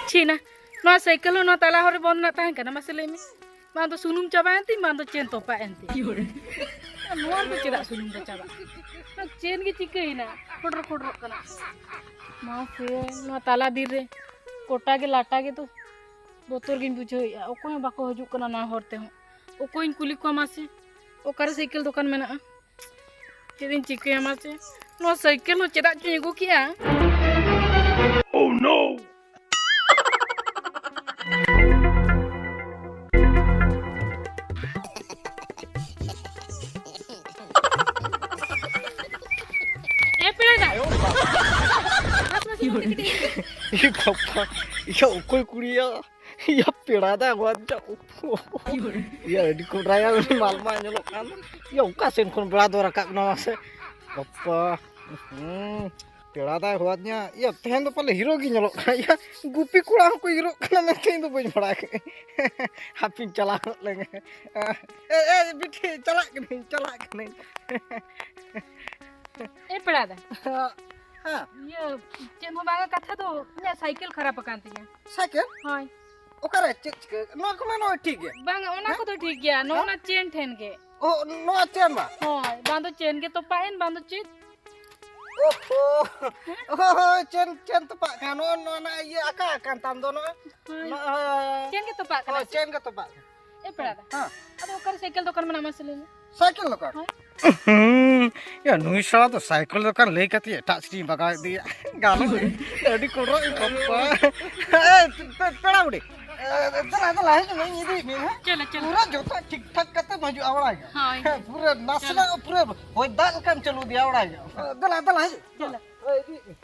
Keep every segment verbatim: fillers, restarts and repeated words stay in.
ᱪᱷᱤ ᱱᱟ, ᱱᱚᱣᱟ ᱥᱟᱭᱠᱮᱞ ᱦᱚᱸ ᱱᱚᱣᱟ ᱛᱟᱞᱟ ᱦᱚᱨ ᱨᱮ ᱵᱚᱱᱫ ᱨᱮᱱᱟᱜ ᱛᱟᱦᱮᱸ ᱠᱟᱱᱟ, ᱢᱟᱥᱮ ᱞᱟᱹᱭ ᱢᱮ᱾ ᱵᱟᱝ ᱫᱚ ᱥᱩᱱᱩᱢ ᱪᱟᱵᱟᱭᱮᱱ ᱛᱤᱧ, ᱵᱟᱝ ᱫᱚ ᱪᱮᱱ ᱛᱚᱯᱟᱜ ᱮᱱ ᱛᱤᱧ᱾ ᱱᱚᱣᱟ ᱫᱚ ᱪᱮᱫᱟᱜ ᱥᱩᱱᱩᱢ ᱫᱚ ᱪᱟᱵᱟᱜᱼᱟ? ᱱᱚᱣᱟ ᱪᱮᱱ ᱜᱮ ᱪᱤᱠᱟᱹᱭᱮᱱᱟ? ᱠᱷᱚᱰᱨᱚ ᱠᱷᱚᱰᱨᱚᱜ ᱠᱟᱱᱟ᱾ ᱢᱟᱥᱮ, ᱱᱚᱣᱟ ᱛᱟᱞᱟ ᱵᱤᱨ ᱨᱮ ᱜᱚᱴᱟ ᱜᱮ ᱞᱟᱴᱟ ᱜᱮ ᱛᱚ, ᱵᱚᱛᱚᱨ ᱜᱤᱧ ᱵᱩᱡᱷᱟᱹᱣᱮᱫᱼᱟ᱾ ᱚᱠᱚᱭ ᱦᱚᱸ ᱵᱟᱠᱚ ᱦᱤᱡᱩᱜ ᱠᱟᱱᱟ ᱱᱚᱣᱟ ᱦᱚᱨ ᱛᱮᱦᱚᱸ᱾ ᱚᱠᱚᱭᱤᱧ ᱠᱩᱞᱤ ᱠᱚᱣᱟ ᱢᱟᱥᱮ? ᱚᱠᱟᱨᱮ ᱥᱟᱭᱠᱮᱞ ᱫᱚᱠᱟᱱ ᱢᱮᱱᱟᱜᱼᱟ? ᱪᱮᱫ ᱤᱧ ᱪᱤᱠᱟᱹᱭᱟ ᱢᱟᱥᱮ? ᱱᱚᱣᱟ ᱥᱟᱭᱠᱮᱞ ᱦᱚᱸ ᱪᱮᱫᱟᱜ ᱪᱚᱧ ᱟᱹᱜᱩ ᱠᱮᱜᱼᱟ? Oh no! ᱮ ᱯᱮᱲᱟ ᱫᱟ᱾ ᱤᱭᱟᱹ ᱵᱟᱵᱟ, ᱤᱭᱟᱹ ᱚᱠᱚᱭ ᱠᱩᱲᱤᱭᱟ? ᱭᱟ ᱯᱮᱲᱟ ᱫᱟ ᱦᱚᱲ ᱫᱚ᱾ ᱭᱟ ᱟᱹᱰᱤ ᱠᱚᱰᱨᱟᱭᱟ ᱩᱱᱤ ᱢᱟᱞᱢᱟ ᱧᱮᱞᱚᱜ ᱠᱟᱱ᱾ ᱭᱟ ᱚᱠᱟ ᱥᱮᱱ ᱠᱷᱚᱱ ᱵᱮᱲᱟ ᱫᱚ ᱨᱟᱠᱟᱵ ᱠᱟᱱᱟ ᱢᱟᱥᱮ? ᱵᱟᱯᱟ᱾ ᱦᱩᱸ, ᱯᱮᱲᱟ ᱫᱟᱭ ᱦᱚᱦᱚᱣᱟᱫᱤᱧᱟ᱾ ᱭᱟ ᱛᱮᱦᱮᱧ ᱫᱚ ᱯᱟᱞᱮ ᱦᱤᱨᱳ ᱜᱮ ᱧᱮᱞᱚᱜ ᱠᱟᱱᱟ᱾ ᱭᱟ ᱜᱩᱯᱤ ᱠᱚᱲᱟ ᱦᱚᱸᱠᱚ ᱦᱤᱨᱳᱜ ᱠᱟᱱᱟ ᱢᱮᱱᱛᱮ ᱤᱧ ᱫᱚ ᱵᱟᱹᱧ ᱵᱟᱲᱟᱭ ᱠᱟᱜ᱾ ᱦᱟᱯᱤᱧ ᱪᱟᱞᱟᱣ ᱜᱚᱫ ᱞᱮᱱ ᱜᱮ᱾ ᱮ, ᱮ, ᱵᱤᱴᱤ, ᱪᱟᱞᱟᱜ ᱠᱟᱹᱱᱟᱹᱧ, ᱪᱟᱞᱟᱜ ᱠᱟᱹᱱᱟᱹᱧ᱾ ᱮ ᱯᱮᱲᱟ ᱫᱟ᱾ ᱦᱮᱸ᱾ ᱤᱭᱟᱹ, ᱪᱮᱫ ᱦᱚᱸ ᱵᱟᱝᱟ, ᱠᱟᱛᱷᱟ ᱫᱚ ᱤᱧᱟᱹᱜ ᱥᱟᱭᱠᱮᱞ ᱠᱷᱟᱨᱟᱯ ᱟᱠᱟᱱ ᱛᱤᱧᱟᱹ᱾ ᱥᱟᱭᱠᱮᱞ? ᱦᱳᱭ᱾ ᱚᱠᱟᱨᱮ ᱪᱮᱫ ᱪᱤᱠᱟᱹ? ᱱᱚᱣᱟ ᱠᱚᱢᱟ ᱱᱚᱜᱼᱚᱭ ᱴᱷᱤᱠ ᱜᱮᱭᱟ᱾ ᱵᱟᱝᱟ, ᱚᱱᱟ ᱦᱮᱸ? ᱠᱚᱫᱚ ᱴᱷᱤᱠ ᱜᱮᱭᱟ, ᱱᱚᱜᱼᱚ ᱦᱮᱸ? ᱱᱟ ᱪᱮᱱ ᱴᱷᱮᱱ ᱜᱮ᱾ ᱚ, ᱱᱚᱣᱟ ᱪᱮᱱ ᱵᱟ? ᱦᱳᱭ, ᱵᱟᱝ ᱫᱚ ᱪᱮᱱ ᱜᱮ ᱛᱚᱯᱟᱜ ᱮᱱ, ᱵᱟᱝ ᱫᱚ ᱪᱮᱫ᱾ ᱳᱦᱳ, ᱦᱳᱭ, ᱦᱳᱭ, ᱪᱮᱱ, ᱪᱮᱱ ᱛᱚᱯᱟᱜ ᱠᱟᱱ, ᱱᱚᱜᱼᱚ ᱱᱚᱣᱟ ᱱᱟᱜ ᱤᱭᱟᱹ ᱟᱠᱟ ᱟᱠᱟᱱ ᱛᱟᱢ ᱫᱚ ᱱᱚᱜᱼᱚᱭ? ᱦᱳᱭ᱾ ᱱᱚᱜᱼᱚᱭ᱾ ᱪᱮᱱ ᱜᱮ ᱛᱚᱯᱟᱜ ᱠᱟᱱᱟ ᱦᱳᱭ, ᱥᱮ? ᱪᱮᱱ ᱜᱮ ᱛᱚᱯᱟᱜ ᱠᱟᱱᱟ᱾ ᱮ ᱯᱮᱲᱟ ᱫᱟ, ᱦᱮᱸ᱾ ᱟᱫᱚ ᱚᱠᱟᱨᱮ ᱥᱟᱭᱠᱮᱞ ᱫᱚᱠᱟᱱ ᱢᱮᱱᱟᱜᱼᱟ ᱢᱟᱥᱮ ᱞᱟᱹᱭ ᱢᱮ? ᱥᱟᱭᱠᱮᱞ ᱫᱚᱠᱟᱱ? ᱦᱳᱭ᱾ ᱦᱩᱸ, ᱭᱟ, ᱱᱩᱭ ᱥᱟᱞᱟ ᱫᱚ ᱥᱟᱭᱠᱮᱞ ᱫᱚᱠᱟᱱ ᱞᱟᱹᱭ ᱠᱟᱛᱮ ᱮᱴᱟᱜ ᱥᱮᱫ ᱤᱧ ᱵᱟᱜᱟᱣ ᱤᱫᱤᱭᱟ᱾ ᱜᱟᱱᱚᱜ ᱜᱮ᱾ ᱟᱹᱰᱤ ᱠᱚᱰᱨᱚ ᱤᱧ ᱵᱟᱯᱟ᱾ ᱮ, ᱯᱮ-, ᱯᱮᱲᱟ ᱵᱩᱰᱷᱤ᱾ ᱮ, ᱫᱮᱞᱟ, ᱫᱮᱞᱟ, ᱦᱤᱡᱩᱜ ᱢᱮ, ᱤᱧ ᱤᱫᱤᱭᱮᱫ ᱢᱮᱭᱟ, ᱦᱮᱸ? ᱪᱚᱞᱚ, ᱪᱚᱞᱚ᱾ ᱯᱩᱨᱟᱹ ᱡᱚᱛᱚ ᱴᱷᱤᱠ ᱴᱷᱟᱠ ᱠᱟᱛᱮᱢ ᱦᱤᱡᱩᱜᱼᱟ, ᱵᱟᱲᱟᱭ ᱜᱮ᱾ ᱦᱳᱭ᱾ ᱦᱮᱸ, ᱯᱩᱨᱟᱹ ᱱᱟᱥᱮᱱᱟᱜ ᱪᱚᱞᱚ᱾ ᱯᱩᱨᱟᱹ ᱦᱚᱭ ᱫᱟᱜ ᱞᱮᱠᱟᱢ ᱪᱟᱹᱞᱩ ᱤᱫᱤᱭᱟ, ᱵᱟᱲᱟᱭ ᱜᱮ᱾ ᱫᱮᱞᱟ, ᱫᱮᱞᱟ, ᱦᱤᱡᱩᱜ᱾ ᱪᱚᱞᱚ᱾ ᱦᱳᱭ, ᱤᱫᱤᱭᱮᱫ ᱢᱮ᱾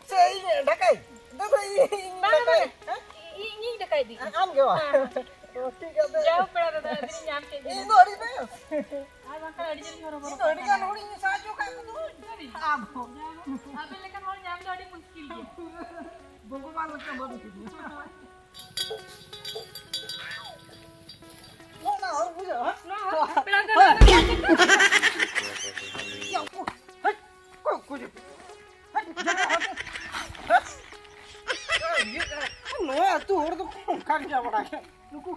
ᱥᱮ ᱤᱧ ᱰᱟᱠᱟᱭ? ᱫᱟᱫᱟ, ᱤᱧ ᱵᱟᱝ, ᱰᱟᱠᱟᱭ? ᱵᱟᱝ᱾ ᱦᱮᱸ? ᱤ-, ᱤᱧᱤᱧ ᱰᱟᱠᱟᱭ ᱤᱫᱤ᱾ ᱟᱢ ᱜᱮ ᱵᱟᱝ? ᱦᱮᱸ᱾ ᱚ, ᱴᱷᱤᱠ ᱜᱮᱭᱟ, ᱫᱮ᱾ ᱡᱟᱣ ᱯᱮᱲᱟ ᱫᱟᱫᱟ, ᱟᱹᱰᱤᱧ ᱧᱟᱢ ᱠᱮᱫ ᱢᱮᱭᱟ᱾ ᱤᱧ ᱫᱚ ᱟᱹᱰᱤ ᱵᱮᱥ᱾ ᱟᱨ ᱵᱟᱝᱠᱷᱟᱱ ᱟᱹᱰᱤ ᱡᱳᱨᱤᱧ ᱦᱚᱨᱚᱵᱚᱨᱚ ᱤᱧ ᱫᱚ ᱟᱹᱰᱤ ᱜᱟᱱ ᱠᱟᱱᱟ᱾ ᱦᱚᱲᱤᱧ ᱥᱟᱦᱟᱡᱽᱡᱚ ᱠᱟᱜ ᱠᱚᱫᱚ᱾ ᱥᱟᱹᱨᱤ? ᱟᱢ ᱦᱚᱸ᱾ ᱟᱵᱮᱱ ᱞᱮᱠᱟᱱ ᱦᱚᱲ ᱧᱟᱢ ᱫᱚ ᱟᱹᱰᱤ ᱢᱩᱥᱠᱤᱞ ᱜᱮᱭᱟ᱾ ᱵᱷᱚᱜᱚᱵᱟᱱ ᱞᱮᱠᱟ ᱵᱟᱹᱱᱩᱜ ᱠᱚᱣᱟ᱾ ᱱᱚᱣᱟ ᱦᱚᱲ ᱵᱩᱡᱷᱟᱹᱜᱼᱟ, ᱦᱮᱸ? ᱱᱚᱣᱟ ᱦᱚᱲ ᱯᱮᱲᱟ ᱫᱚ ᱭᱟ, ᱩᱠᱩ, ᱦᱮᱡ, ᱚᱠᱚᱭ, ᱚᱠᱚᱭ, ᱦᱮᱡ, ᱡᱟᱸᱜᱟ ᱦᱚᱲ, ᱦᱮᱡ᱾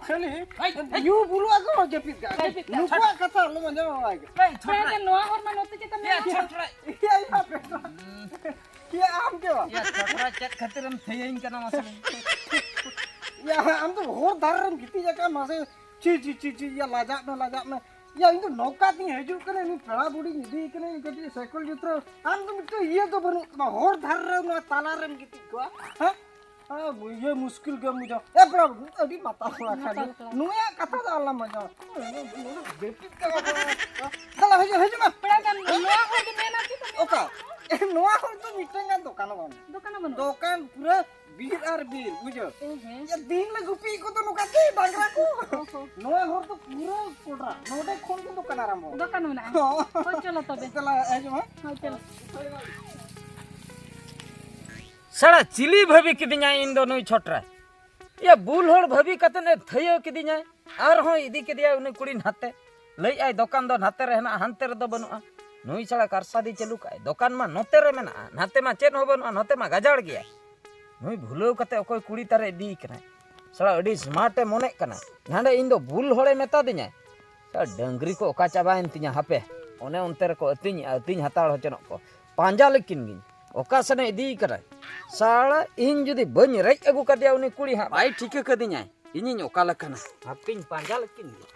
ᱠᱷᱟᱹᱞᱤ ᱦᱮᱭ, ᱦᱮᱭ᱾ ᱧᱩ ᱵᱩᱞᱩᱜ ᱟᱠᱚ ᱡᱟᱹᱯᱤᱫ ᱠᱟᱜᱼᱟ᱾ ᱡᱟᱹᱯᱤᱫ ᱠᱟᱜᱼᱟ᱾ ᱱᱩᱠᱩᱣᱟᱜ ᱠᱟᱛᱷᱟ ᱟᱞᱚᱢ ᱟᱸᱡᱚᱢᱟ ᱵᱟᱭ᱾ ᱦᱮᱭ, ᱪᱷᱚᱴᱨᱟ᱾ ᱱᱚᱣᱟ ᱦᱚᱨ ᱢᱟ ᱱᱚᱛᱮ ᱪᱮᱛᱟᱱ ᱮᱭᱟ, ᱢᱮᱱᱟᱜᱼᱟ᱾ ᱪᱷᱚᱴᱨᱟ᱾ ᱮᱭᱟ, ᱮᱭᱟ, ᱯᱮ᱾ ᱮᱭᱟ, ᱟᱢ ᱜᱮ ᱵᱟᱝ᱾ ᱮᱭᱟ, ᱪᱷᱚᱴᱨᱟ ᱪᱮᱫ ᱠᱷᱟᱹᱛᱤᱨᱮᱢ ᱛᱷᱟᱹᱭᱟᱹᱧ ᱠᱟᱱᱟ ᱢᱟᱥᱮ ᱞᱟᱹᱭ ᱢᱮ? ᱮᱭᱟ, ᱟᱢ ᱫᱚ ᱦᱚᱨ ᱫᱷᱟᱨᱮ ᱨᱮᱢ ᱜᱤᱛᱤᱡ ᱟᱠᱟᱱ ᱢᱟᱥᱮ᱾ ᱪᱤ, ᱪᱤ, ᱪᱤ, ᱪᱤ, ᱮᱭᱟ, ᱞᱟᱡᱟᱜ ᱢᱮ, ᱞᱟᱡᱟᱜ ᱢᱮ᱾ ᱮᱭᱟ, ᱤᱧ ᱫᱚ ᱱᱚᱝᱠᱟ ᱛᱤᱧ ᱦᱤᱡᱩᱜ ᱠᱟᱱᱟ, ᱤᱧ ᱯᱮᱲᱟ ᱵᱩᱰᱷᱤᱧ ᱤᱫᱤᱭᱮ ᱠᱟᱱᱟ, ᱤᱧ ᱠᱟᱹᱴᱤᱡ ᱥᱟᱭᱠᱮᱞ ᱡᱩᱛᱨᱟᱹ᱾ ᱟᱢ ᱫᱚ ᱢᱤᱫᱴᱮᱱ ᱤᱭᱟᱹ ᱫᱚ ᱵᱟᱹᱱᱩᱜ ᱛᱟᱢᱟ, ᱦᱚᱨ ᱫᱷᱟᱨᱮ ᱨᱮ ᱱᱚᱣᱟ ᱛᱟᱞᱟ ᱨᱮᱢ ᱜᱤᱛᱤᱡ ᱠᱚᱜᱼᱟ, ᱦᱮᱸ? ᱦᱮᱸ, ᱤᱭᱟᱹ ᱢᱩᱥᱠᱤᱞ ᱜᱮᱢ ᱵᱩᱡᱷᱟᱹᱣᱟ᱾ ᱮ ᱯᱮᱲᱟ ᱵᱟᱹᱵᱩ, ᱟᱹᱰᱤ ᱢᱟᱛᱟᱞ ᱠᱚᱲᱟ ᱠᱷᱟᱱ ᱢᱟᱛᱟᱞ ᱫᱚ᱾ ᱠᱚᱲᱟ᱾ ᱱᱩᱭᱟᱜ ᱠᱟᱛᱷᱟ ᱫᱚ ᱟᱞᱚᱢ ᱟᱸᱡᱚᱢᱟ᱾ ᱱᱩᱭ ᱫᱚ ᱵᱮᱯᱤᱠ ᱠᱟᱱᱟ ᱠᱚ᱾ ᱫᱮᱞᱟ, ᱦᱤᱡᱩᱜ, ᱦᱤᱡᱩᱜ ᱢᱮ᱾ ᱯᱮᱲᱟ ᱠᱟᱱ ᱱᱚᱣᱟ ᱦᱚᱲ ᱫᱚ ᱢᱮᱱᱟ ᱪᱮᱫ ᱮᱢ ᱢᱮᱱᱟ? ᱚᱠᱟ? ᱮ, ᱱᱚᱣᱟ ᱦᱚᱲ ᱫᱚ ᱢᱤᱫᱴᱮᱱ ᱜᱟᱱ ᱫᱚᱠᱟᱱ ᱦᱚᱸ ᱵᱟᱹᱱᱩᱜ᱾ ᱫᱚᱠᱟᱱ ᱦᱚᱸ ᱵᱟᱹᱱᱩᱜ᱾ ᱫᱚᱠᱟᱱ ᱯᱩᱨᱟᱹ ᱵᱤᱨ ᱟᱨ ᱵᱤᱨ, ᱵᱩᱡᱷᱟᱹᱣ? ᱮ, ᱦᱮᱸ᱾ ᱮ, ᱫᱤᱱ ᱞᱮ ᱜᱩᱯᱤ ᱠᱚᱫᱚ ᱱᱚᱝᱠᱟ ᱛᱮ ᱰᱟᱝᱨᱟ ᱠᱚ᱾ ᱚ ᱦᱚᱸ᱾ ᱱᱚᱣᱟ ᱦᱚᱨ ᱫᱚ ᱯᱩᱨᱟᱹ ᱠᱚᱰᱨᱟ᱾ ᱱᱚᱰᱮ ᱠᱷᱚᱱ ᱜᱮ ᱫᱚᱠᱟᱱ ᱟᱨᱟᱢᱵᱚ᱾ ᱫᱚᱠᱟᱱ ᱢᱮᱱᱟᱜᱼᱟ᱾ ᱦᱚᱸ᱾ ᱦᱳᱭ, ᱪᱚᱞᱚ ᱛᱚᱵᱮ᱾ ᱫᱮᱞᱟ, ᱦᱤᱡᱩᱜ ᱢᱮ᱾ ᱦᱳᱭ, ᱪᱚᱞᱚ᱾ ᱥᱟᱲᱟ ᱪᱤᱞᱤ ᱵᱷᱟᱹᱵᱤ ᱠᱤᱫᱤᱧᱟ ᱤᱧ ᱫᱚ ᱱᱩᱭ ᱪᱷᱚᱴᱨᱟ? ᱭᱟ, ᱵᱩᱞ ᱦᱚᱲ ᱵᱷᱟᱹᱵᱤ ᱠᱟᱛᱮ ᱮ ᱛᱷᱟᱹᱭᱟᱹ ᱠᱤᱫᱤᱧᱟᱭ᱾ ᱟᱨᱦᱚᱸ ᱤᱫᱤ ᱠᱮᱫᱮᱭᱟᱭ ᱩᱱᱤ ᱠᱩᱲᱤ ᱱᱟᱛᱮ᱾ ᱞᱟᱹᱭᱮᱫᱼᱟᱭ, "ᱫᱚᱠᱟᱱ ᱫᱚ ᱱᱟᱛᱮ ᱨᱮ ᱦᱮᱱᱟᱜᱼᱟ, ᱦᱟᱱᱛᱮ ᱨᱮᱫᱚ ᱵᱟᱹᱱᱩᱜᱼᱟ᱾" ᱱᱩᱭ ᱥᱟᱲᱟ ᱠᱟᱨᱥᱟᱫᱤ ᱪᱟᱹᱞᱩ ᱠᱟᱜᱼᱟᱭ᱾ ᱫᱚᱠᱟᱱ ᱢᱟ ᱱᱚᱛᱮ ᱨᱮ ᱢᱮᱱᱟᱜᱼᱟ, ᱱᱟᱛᱮ ᱢᱟ ᱪᱮᱫ ᱦᱚᱸ ᱵᱟᱹᱱᱩᱜᱼᱟ, ᱱᱚᱛᱮ ᱢᱟ ᱜᱟᱡᱟᱲ ᱜᱮᱭᱟ᱾ ᱱᱩᱭ ᱵᱷᱩᱞᱟᱹᱣ ᱠᱟᱛᱮ ᱚᱠᱚᱭ ᱠᱩᱲᱤ ᱛᱟᱨᱮ ᱤᱫᱤᱭᱮ ᱠᱟᱱᱟᱭ᱾ ᱥᱟᱲᱟ ᱟᱹᱰᱤ smart ᱮ ᱢᱚᱱᱮᱜ ᱠᱟᱱᱟ᱾ ᱱᱟᱰᱮ ᱤᱧ ᱫᱚ ᱵᱩᱞ ᱦᱚᱲᱮ ᱢᱮᱛᱟ ᱫᱤᱧᱟᱭ᱾ ᱥᱟᱲᱟ ᱰᱟᱹᱝᱨᱤ ᱠᱚ ᱚᱠᱟ ᱪᱟᱵᱟᱭᱮᱱ ᱛᱤᱧᱟ, ᱦᱟᱯᱮ, ᱚᱱᱮ ᱚᱱᱛᱮ ᱨᱮᱠᱚ ᱟᱹᱛᱤᱧᱮᱜᱼᱟ, ᱟᱹᱛᱤᱧ ᱦᱟᱛᱟᱲ ᱦᱚᱪᱚᱱᱚᱜ ᱠᱚ᱾ ᱯᱟᱸᱡᱟ ᱞᱮᱠᱤᱱ ᱜᱤᱧ, ᱚᱠᱟ ᱥᱮᱱᱮ ᱤᱫᱤᱭᱮ ᱠᱟᱱᱟᱭ᱾ ᱥᱟᱲᱟ ᱤᱧ ᱡᱩᱫᱤ ᱵᱟᱹᱧ ᱨᱮᱡ ᱟᱹᱜᱩ ᱠᱟᱫᱮᱭᱟ, ᱩᱱᱤ ᱠᱩᱲᱤ ᱦᱟᱸᱜ ᱵᱟᱭ ᱴᱷᱤᱠᱟᱹ ᱠᱟᱹᱫᱤᱧᱟᱭ᱾ ᱤᱧᱤᱧ ᱚᱠᱟ ᱞᱮᱠᱟᱱᱟ? ᱦᱟᱯᱮᱧ ᱯᱟᱸᱡᱟ ᱞᱮᱠᱤᱱ ᱜᱮ᱾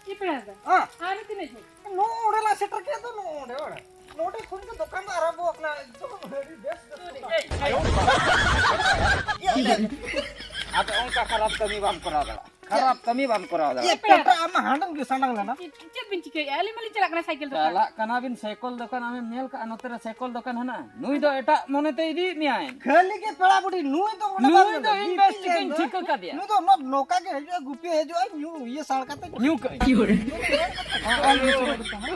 ᱪᱮᱫ ᱯᱮᱲᱟ ᱫᱚ? ᱦᱮᱸ᱾ ᱟᱨ ᱛᱤᱱᱟᱹᱜ ᱡᱷᱟᱹᱞ? ᱱᱚᱜᱼᱚ ᱱᱚᱰᱮ ᱞᱟᱝ ᱥᱮᱴᱮᱨ ᱠᱮᱫ ᱫᱚ, ᱱᱚᱜᱼᱚ ᱱᱚᱰᱮ, ᱚᱲᱟᱜ᱾ ᱱᱚᱰᱮ ᱠᱷᱚᱱ ᱜᱮ ᱫᱚᱠᱟᱱ ᱫᱚ ᱟᱨᱟᱢᱵᱚ ᱟᱠᱟᱱᱟ, ᱮᱠᱫᱚᱢ ᱟᱹᱰᱤ ᱵᱮᱥ ᱫᱚᱠᱟᱱ᱾ ᱟᱫᱚ ᱚᱱᱠᱟ ᱠᱷᱟᱨᱟᱯ ᱠᱟᱹᱢᱤ ᱵᱟᱢ ᱠᱚᱨᱟᱣ ᱫᱟᱲᱮᱭᱟᱜᱼᱟ᱾ ᱠᱷᱟᱨᱟᱯ ᱠᱟᱹᱢᱤ ᱵᱟᱢ ᱠᱚᱨᱟᱣ ᱫᱟᱲᱮᱭᱟᱜᱼᱟ᱾ ᱮ, ᱯᱮᱲᱟ, ᱟᱢ ᱢᱟ ᱦᱟᱸᱰᱮᱢ ᱜᱮ ᱥᱟᱢᱟᱝ ᱞᱮᱱᱟ᱾ ᱪᱮᱫ, ᱪᱮᱫ ᱵᱤᱱ ᱪᱤᱠᱟᱹᱭᱮᱫᱼᱟ? ᱟᱹᱞᱤᱧ ᱢᱟᱞᱤᱧ ᱪᱟᱞᱟᱜ ᱠᱟᱱᱟ ᱥᱟᱭᱠᱮᱞ ᱫᱚᱠᱟᱱ᱾ ᱪᱟᱞᱟᱜ ᱠᱟᱱᱟ ᱵᱤᱱ ᱥᱟᱭᱠᱮᱞ ᱫᱚᱠᱟᱱ, ᱟᱢᱮᱢ ᱧᱮᱞ ᱠᱟᱜᱼᱟ ᱱᱚᱛᱮ ᱨᱮ ᱥᱟᱭᱠᱮᱞ ᱫᱚᱠᱟᱱ ᱦᱮᱱᱟᱜᱼᱟ? ᱱᱩᱭ ᱫᱚ ᱮᱴᱟᱜ ᱢᱚᱱᱮᱛᱮ ᱤᱫᱤᱭᱮᱫ ᱢᱮᱭᱟᱭ᱾ ᱠᱷᱟᱹᱞᱤ ᱜᱮ ᱯᱮᱲᱟ ᱵᱩᱰᱷᱤ, ᱱᱩᱭ ᱫᱚ ᱚᱱᱟ ᱱᱩᱭ ᱵᱟᱝ ᱫᱚ ᱞᱟᱹᱭ, ᱤᱧ ᱵᱮᱥ ᱴᱷᱤᱠᱟᱹᱧ ᱴᱷᱤᱠᱟᱹ ᱠᱟᱫᱮᱭᱟ᱾ ᱱᱩᱭ ᱫᱚ ᱱᱚ-, ᱱᱚᱝᱠᱟ ᱜᱮ ᱦᱤᱡᱩᱜᱼᱟ, ᱜᱩᱯᱤ ᱦᱤᱡᱩᱜᱼᱟ, ᱧᱩ ᱤᱭᱟᱹ ᱥᱟᱲ ᱠᱟᱛᱮ ᱧᱩ ᱠᱟᱜ᱾ ᱧᱩ ᱠᱟᱜ᱾ ᱚᱝ ᱢᱤᱥᱤᱱ,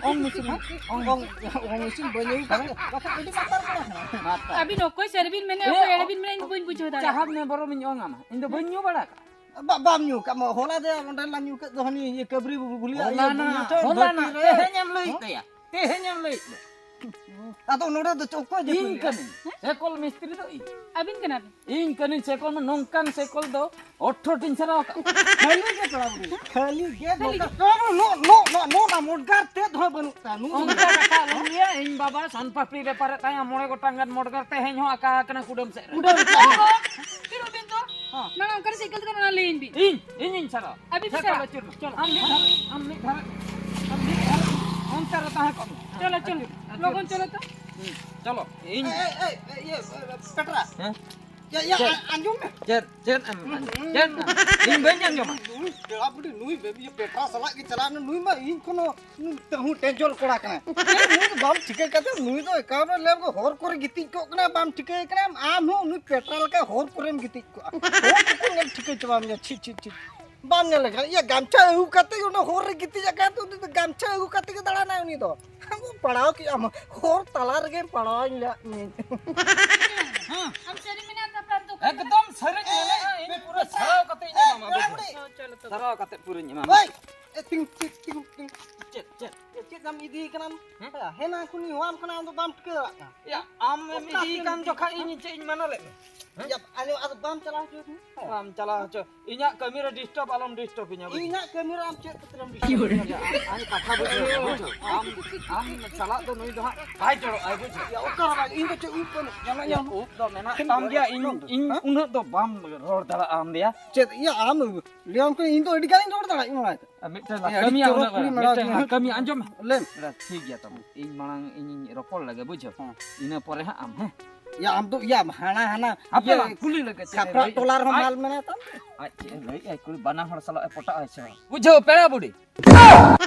ᱚᱝ ᱢᱤᱥᱤᱱ, ᱚᱝ ᱢᱤᱥᱤᱱ ᱵᱟᱹᱧ ᱟᱹᱜᱩ ᱠᱟᱜ᱾ ᱵᱟᱠᱷᱟᱱ ᱟᱹᱰᱤ ᱢᱟᱛᱟᱨ ᱠᱟᱱᱟ᱾ ᱢᱟᱛᱟᱨ᱾ ᱟᱹᱵᱤᱱ ᱚᱠᱚᱭ ᱥᱟᱹᱨᱤ ᱵᱤᱱ ᱢᱮᱱᱮᱫ, ᱚᱠᱚᱭ ᱮᱲᱮ ᱵᱤᱱ ᱢᱮᱱᱮᱫ, ᱤᱧ ᱫᱚ ᱵᱟᱹᱧ ᱵᱩᱡᱷᱟᱹᱣ ᱫᱟᱲᱮᱭᱟᱜ ᱪᱟᱦᱟᱵ ᱠᱟᱱᱟ᱾ ᱢᱮ, ᱵᱚᱨᱚᱢ ᱤᱧ ᱚᱝ ᱟᱢᱟ᱾ ᱤᱧ ᱫᱚ ᱵᱟᱹᱧ ᱧᱩ ᱵᱟᱲᱟ ᱠᱟᱜᱼᱟ᱾ ᱵᱟ-, ᱵᱟᱢ ᱧᱩ ᱠᱟᱜ ᱢᱟ᱾ ᱦᱚᱞᱟ ᱫᱮ ᱚᱸᱰᱮ ᱞᱟᱝ ᱧᱩ ᱠᱮᱫ ᱫᱚ ᱦᱟᱹᱱᱤ ᱤᱭᱟᱹ ᱠᱟᱹᱵᱨᱤ ᱵᱩ-, ᱵᱩᱞᱤᱭᱟᱜ ᱤᱭᱟᱹ ᱦᱚᱞᱟᱱᱟ, ᱢᱤᱫᱴᱮᱱ ᱦᱚᱞᱟᱱᱟ, ᱵᱟᱹᱴᱤ ᱨᱮ᱾ ᱛᱮᱦᱮᱧᱮᱢ ᱞᱟᱹᱭᱮᱫ ᱦᱚᱸ? ᱛᱟᱭᱟ᱾ ᱛᱮᱦᱮᱧᱮᱢ ᱞᱟᱹᱭᱮᱫ ᱫᱚ᱾ ᱟᱫᱚ ᱱᱚᱰᱮ ᱫᱚ ᱪᱮᱫ ᱚᱠᱚᱭ ᱡᱟᱹᱯᱤᱫ ᱤᱧ ᱞᱮᱫᱟ? ᱠᱟᱹᱱᱟᱹᱧ᱾ ᱥᱮᱠᱚᱞ ᱢᱤᱥᱛᱨᱤ ᱫᱚ ᱤᱧ᱾ ᱟᱹᱵᱤᱱ ᱠᱟᱱᱟ ᱵᱤᱱ? ᱤᱧ ᱠᱟᱹᱱᱟᱹᱧ ᱥᱮᱠᱚᱞ ᱢᱟ, ᱱᱚᱝᱠᱟᱱ ᱥᱮᱠᱚᱞ ᱫᱚ ᱚᱴᱷᱨᱚ ᱴᱤᱧ ᱥᱟᱨᱟᱣ ᱟᱠᱟᱫ᱾ ᱠᱷᱟᱹᱞᱤ ᱜᱮ ᱯᱮᱲᱟ ᱵᱩᱰᱷᱤ᱾ ᱠᱷᱟᱹᱞᱤ ᱜᱮ ᱠᱷᱟᱹᱞᱤ ᱱᱚᱝᱠᱟ᱾ ᱜᱮ᱾ ᱱᱚ, ᱱᱚ, ᱱᱚ, ᱱᱚ, ᱱᱚ, ᱱᱚ, ᱢᱚᱰᱜᱟᱨ ᱛᱮᱫ ᱦᱚᱸ ᱵᱟᱹᱱᱩᱜ ᱛᱟᱭᱟ᱾ ᱱᱩᱭ ᱚᱱᱠᱟ ᱠᱟᱛᱷᱟ ᱟᱞᱚᱢ ᱞᱟᱹᱭᱟ, ᱤᱧ ᱵᱟᱵᱟ ᱥᱟᱱᱯᱟᱯᱲᱤ ᱨᱮ ᱯᱟᱨᱮ ᱛᱟᱭᱟ, ᱢᱚᱬᱮ ᱜᱚᱴᱟᱝ ᱜᱟᱱ ᱢᱚᱰᱜᱟᱨ ᱛᱮᱦᱮᱧ ᱦᱚᱸ ᱟᱠᱟ ᱟᱠᱟᱱᱟ ᱠᱩᱰᱟᱹᱢ ᱥᱮᱫ ᱨᱮ᱾ ᱩᱰᱟᱹᱣ ᱠᱟᱜ᱾ ᱯᱷᱤᱨ ᱟᱹᱵᱤᱱ ᱫᱚ? ᱦᱚᱸ᱾ ᱢᱟᱲᱟᱝ ᱚᱠᱟᱨᱮ ᱥᱟᱭᱠᱮᱞ ᱫᱚᱠᱟᱱ ᱚᱱᱟ ᱞᱟᱹᱭᱟᱹᱧ ᱵᱤᱱ᱾ ᱤᱧ, ᱤᱧᱤᱧ ᱥᱟᱨᱟᱣᱟ᱾ ᱟᱹᱵᱤᱱ ᱦᱮᱸ, ᱥᱟᱨᱟᱣᱟ᱾ ᱪᱚᱞᱚ, ᱟᱹᱪᱩᱨ ᱢᱮ, ᱪᱚᱞᱚ᱾ ᱟᱢ ᱢᱤᱫ ᱫᱷᱟᱨᱮ, ᱟᱢ ᱢᱤᱫ ᱫᱷᱟᱨᱮ, ᱟᱢ ᱢᱤᱫ ᱫᱷᱟᱨᱮ ᱚᱱᱛᱮ ᱨᱮ ᱛᱟᱦᱮᱸ ᱠᱚᱜ ᱢᱮ᱾ ᱪᱚᱞᱚ, ᱪᱚᱞᱚ᱾ ᱟᱹᱪᱩᱨ, ᱟᱹᱪᱩᱨ᱾ ᱞᱚᱜᱚᱱ ᱪᱚᱞᱚ ᱛᱚ᱾ ᱦᱩᱸ, ᱪᱚᱞᱚ, ᱤᱧ ᱮ, ᱮ, ᱮ, ᱮ, ᱤᱭᱟᱹ, ᱯᱮᱴᱨᱟ᱾ ᱦᱮᱸ? ᱭᱟ, ᱭᱟ, ᱪᱮᱫ? ᱟ-, ᱟᱸᱡᱚᱢ ᱢᱮ᱾ ᱪᱮᱫ, ᱪᱮᱫ ᱮᱢ, ᱦᱩᱸ, ᱦᱩᱸ, ᱪᱮᱫ ᱮᱢ? ᱦᱩᱸ, ᱤᱧ ᱵᱟᱹᱧ ᱟᱸᱡᱚᱢᱟ᱾ ᱱᱩᱭ ᱯᱮᱲᱟ ᱵᱩᱰᱷᱤ, ᱱᱩᱭ ᱵᱮᱵᱤ ᱯᱮᱴᱨᱟ ᱥᱟᱞᱟᱜ ᱜᱮ ᱪᱟᱞᱟᱣ ᱮᱱᱟ᱾ ᱱᱩᱭ ᱢᱟ ᱤᱧ ᱠᱷᱚᱱ ᱦᱚᱸ ᱱᱩᱭ ᱛᱟᱹᱦᱩ ᱴᱮᱸᱡᱚᱞ ᱠᱚᱲᱟ ᱠᱟᱱᱟᱭ᱾ ᱱᱩᱭ ᱫᱚ ᱵᱟᱢ ᱴᱷᱤᱠᱟᱹ ᱠᱟᱫᱮ, ᱱᱩᱭ ᱫᱚ ᱮᱠᱟᱞ ᱞᱮ ᱦᱚᱨ ᱠᱚᱨᱮ ᱜᱤᱛᱤᱡ ᱠᱚᱜ ᱠᱟᱱᱟ, ᱵᱟᱢ ᱴᱷᱤᱠᱟᱹᱭᱮ ᱠᱟᱱᱟ᱾ ᱟᱢ ᱦᱚᱸ ᱱᱩᱭ ᱯᱮᱴᱨᱟ ᱞᱮᱠᱟ ᱦᱚᱨ ᱠᱚᱨᱮᱢ ᱜᱤᱛᱤᱡ ᱠᱚᱜᱼᱟ᱾ ᱦᱚᱲ ᱠᱚᱠᱚ ᱧᱮᱞ ᱴᱷᱤᱠᱟᱹ ᱪᱟᱵᱟ ᱢᱮᱭᱟ᱾ ᱪᱷᱤ, ᱪᱷᱤ, ᱪᱷᱤ᱾ ᱵᱟᱢ ᱧᱮᱞ ᱞᱮᱠᱷᱟᱱ, ᱤᱭᱟᱹ, ᱜᱟᱢᱪᱷᱟ ᱟᱹᱜᱩ ᱠᱟᱛᱮ ᱜᱮ ᱚᱸᱰᱮ ᱦᱚᱨ ᱨᱮ ᱜᱤᱛᱤᱡ ᱟᱠᱟᱱ ᱛᱮ ᱩᱱᱤ ᱫᱚ ᱜᱟᱢᱪᱷᱟ ᱟᱹᱜᱩ ᱠᱟᱛᱮ ᱜᱮ ᱫᱟᱬᱟᱱᱟᱭ ᱩᱱᱤ ᱫᱚ᱾ ᱟᱢ ᱯᱟᱲᱟᱣ ᱠᱮᱜᱼᱟᱢ, ᱦᱚᱨ ᱛᱟᱞᱟ ᱨᱮᱜᱮᱢ ᱯᱟᱲᱟᱣᱟᱧ ᱞᱟᱜ ᱢᱮ᱾ ᱦᱮᱸ᱾ ᱟᱢ ᱥᱟᱹᱨᱤ ᱢᱮᱱᱟᱜ ᱛᱟᱯᱮ ᱟᱨ ᱫᱚ ᱮᱠᱫᱚᱢ ᱥᱟᱹᱨᱤᱧ ᱢᱮᱱᱮᱫᱼᱟ, ᱤᱧ ᱯᱩᱨᱟᱹ ᱥᱟᱨᱟᱣ ᱠᱟᱛᱮ ᱤᱧ ᱮᱢᱟᱢᱟ, ᱵᱩᱡᱷᱟᱹᱣ? ᱦᱚᱸ, ᱪᱚᱞᱚ ᱛᱚᱵᱮ᱾ ᱥᱟᱨᱟᱣ ᱠᱟᱛᱮ ᱯᱩᱨᱟᱹᱧ ᱮᱢᱟᱢᱟ᱾ ᱦᱳᱭ᱾ ᱮ, ᱛᱤᱸᱜᱩ, ᱛᱤᱸᱜᱩ, ᱛᱤᱸᱜᱩ, ᱛᱤᱸᱜᱩ᱾ ᱪᱮᱫ, ᱪᱮᱫ? ᱪᱮᱫ ᱮᱢ ᱤᱫᱤᱭᱮ ᱠᱟᱱᱟᱢ? ᱦᱮᱸ? ᱦᱮᱸ, ᱦᱮᱱᱟ ᱠᱷᱚᱱᱤᱧ ᱦᱚᱦᱚᱣᱟᱢ ᱠᱟᱱᱟ, ᱟᱢ ᱫᱚ ᱵᱟᱢ ᱴᱷᱤᱠᱟᱹ ᱫᱟᱲᱮᱭᱟᱜ ᱠᱟᱱᱟ᱾ ᱭᱟ, ᱟᱢ ᱮᱢ ᱚᱠᱟ ᱤᱫᱤᱭᱮ ᱛᱤᱸᱜᱩ, ᱠᱟᱱ ᱛᱤᱸᱜᱩ? ᱡᱚᱠᱷᱟᱡ ᱤᱧ ᱪᱮᱫ ᱤᱧ ᱢᱟᱱᱟ ᱞᱮᱫ ᱢᱮ? ᱦᱮᱸ? ᱭᱟ, ᱟᱫᱚ, ᱟᱫᱚ ᱵᱟᱢ ᱪᱟᱞᱟᱣ ᱦᱚᱪᱚ ᱟᱹᱫᱤᱧᱟ? ᱦᱮᱸ᱾ ᱵᱟᱢ ᱪᱟᱞᱟᱣ ᱦᱚᱪᱚ᱾ ᱤᱧᱟᱜ ᱠᱟᱹᱢᱤ ᱨᱮ disturb ᱟᱞᱚᱢ disturb ᱤᱧᱟ, ᱵᱩᱡᱷᱟᱹᱣ? ᱤᱧᱟᱜ ᱠᱟᱹᱢᱤ ᱨᱮ ᱟᱢ ᱪᱮᱫ ᱠᱷᱟᱹᱛᱤᱨᱮᱢ disturb ᱤᱧᱟ? ᱟᱢ ᱠᱟᱛᱷᱟ ᱵᱩᱡᱷᱟᱹᱣ ᱢᱮ, ᱵᱩᱡᱷᱟᱹᱣ? ᱟᱢ, ᱟᱢ ᱥᱟᱞᱟᱜ ᱫᱚ ᱱᱩᱭ ᱫᱚ ᱦᱟᱸᱜ ᱵᱟᱭ ᱡᱚᱲᱚᱜᱼᱟᱭ, ᱵᱩᱡᱷᱟᱹᱣ? ᱭᱟ, ᱚᱠᱟ ᱨᱮ ᱵᱟᱝ? ᱤᱧ ᱫᱚ ᱪᱮᱫ ᱩᱵ ᱵᱟᱹᱱᱩᱜ ᱛᱤᱧᱟ? ᱢᱮᱱᱟᱜ ᱭᱟ, ᱧᱟᱢ᱾ ᱩᱵ ᱫᱚ ᱢᱮᱱᱟᱜ ᱛᱟᱢ ᱜᱮᱭᱟ, ᱤᱧ, ᱦᱮᱸ? ᱤᱧ ᱩᱱᱟᱹᱜ ᱫᱚ ᱵᱟᱢ ᱨᱚᱲ ᱫᱟᱲᱮᱭᱟᱜᱼᱟ ᱟᱢ ᱫᱚᱭᱟ᱾ ᱪᱮᱫ? ᱭᱟ, ᱟᱢ ᱞᱟᱹᱭᱟᱢ ᱠᱟᱹᱱᱟᱹᱧ, ᱤᱧ ᱫᱚ ᱟᱹᱰᱤ ᱜᱟᱱᱤᱧ ᱨᱚᱲ ᱫᱟᱲᱮᱭᱟᱜᱼᱟ, ᱢᱟ᱾ ᱟᱨ ᱢᱤᱫᱴᱮᱱ ᱞᱟᱝ ᱟᱹᱰᱤ ᱠᱟᱹᱢᱤᱭᱟ, ᱪᱚᱨᱚᱠ ᱩᱱᱟᱹᱜ ᱠᱩᱲᱤ ᱜᱟᱱ, ᱢᱮᱱᱟᱜ ᱢᱤᱫᱴᱮᱱ ᱞᱟᱝ ᱢᱮᱭᱟ᱾ ᱠᱟᱹᱢᱤᱭᱟ, ᱟᱸᱡᱚᱢ ᱢᱮ᱾ ᱞᱟᱹᱭ ᱢᱮ᱾ ᱮᱨᱟ, ᱴᱷᱤᱠ ᱜᱮᱭᱟ ᱛᱟᱢᱟ, ᱤᱧ ᱢᱟᱲᱟᱝ ᱤᱧᱤᱧ ᱨᱚᱯᱚᱲ ᱞᱮᱜᱮ, ᱵᱩᱡᱷᱟᱹᱣ? ᱦᱮᱸ᱾ ᱤᱱᱟᱹ ᱯᱚᱨᱮ ᱦᱟᱸᱜ ᱟᱢ, ᱦᱮᱸ? ᱭᱟ, ᱟᱢ ᱫᱚ, ᱭᱟ, ᱦᱟᱱᱟ, ᱦᱟᱱᱟ, ᱦᱟᱯᱮ ᱤᱭᱟᱹ, ᱞᱟᱝ ᱠᱩᱞᱤ ᱞᱮᱜᱮ, ᱪᱮᱫ ᱮ ᱠᱷᱟᱯᱨᱟ ᱞᱟᱹᱭᱮᱫᱼᱟ? ᱴᱚᱞᱟ ᱨᱮᱦᱚᱸ ᱟᱡ, ᱢᱟᱞ ᱢᱮᱱᱟᱜ ᱛᱟᱢ? ᱟᱡ ᱪᱮᱫ ᱮ ᱞᱟᱹᱭᱮᱫᱼᱟᱭ, ᱠᱩᱲᱤ ᱵᱟᱱᱟ ᱦᱚᱲ ᱥᱟᱞᱟᱜ ᱮ ᱯᱚᱴᱟᱜ ᱟᱭ ᱥᱮ ᱵᱟᱝ? ᱵᱩᱡᱷᱟᱹᱣ, ᱯᱮᱲᱟ ᱵᱩᱰᱷᱤ?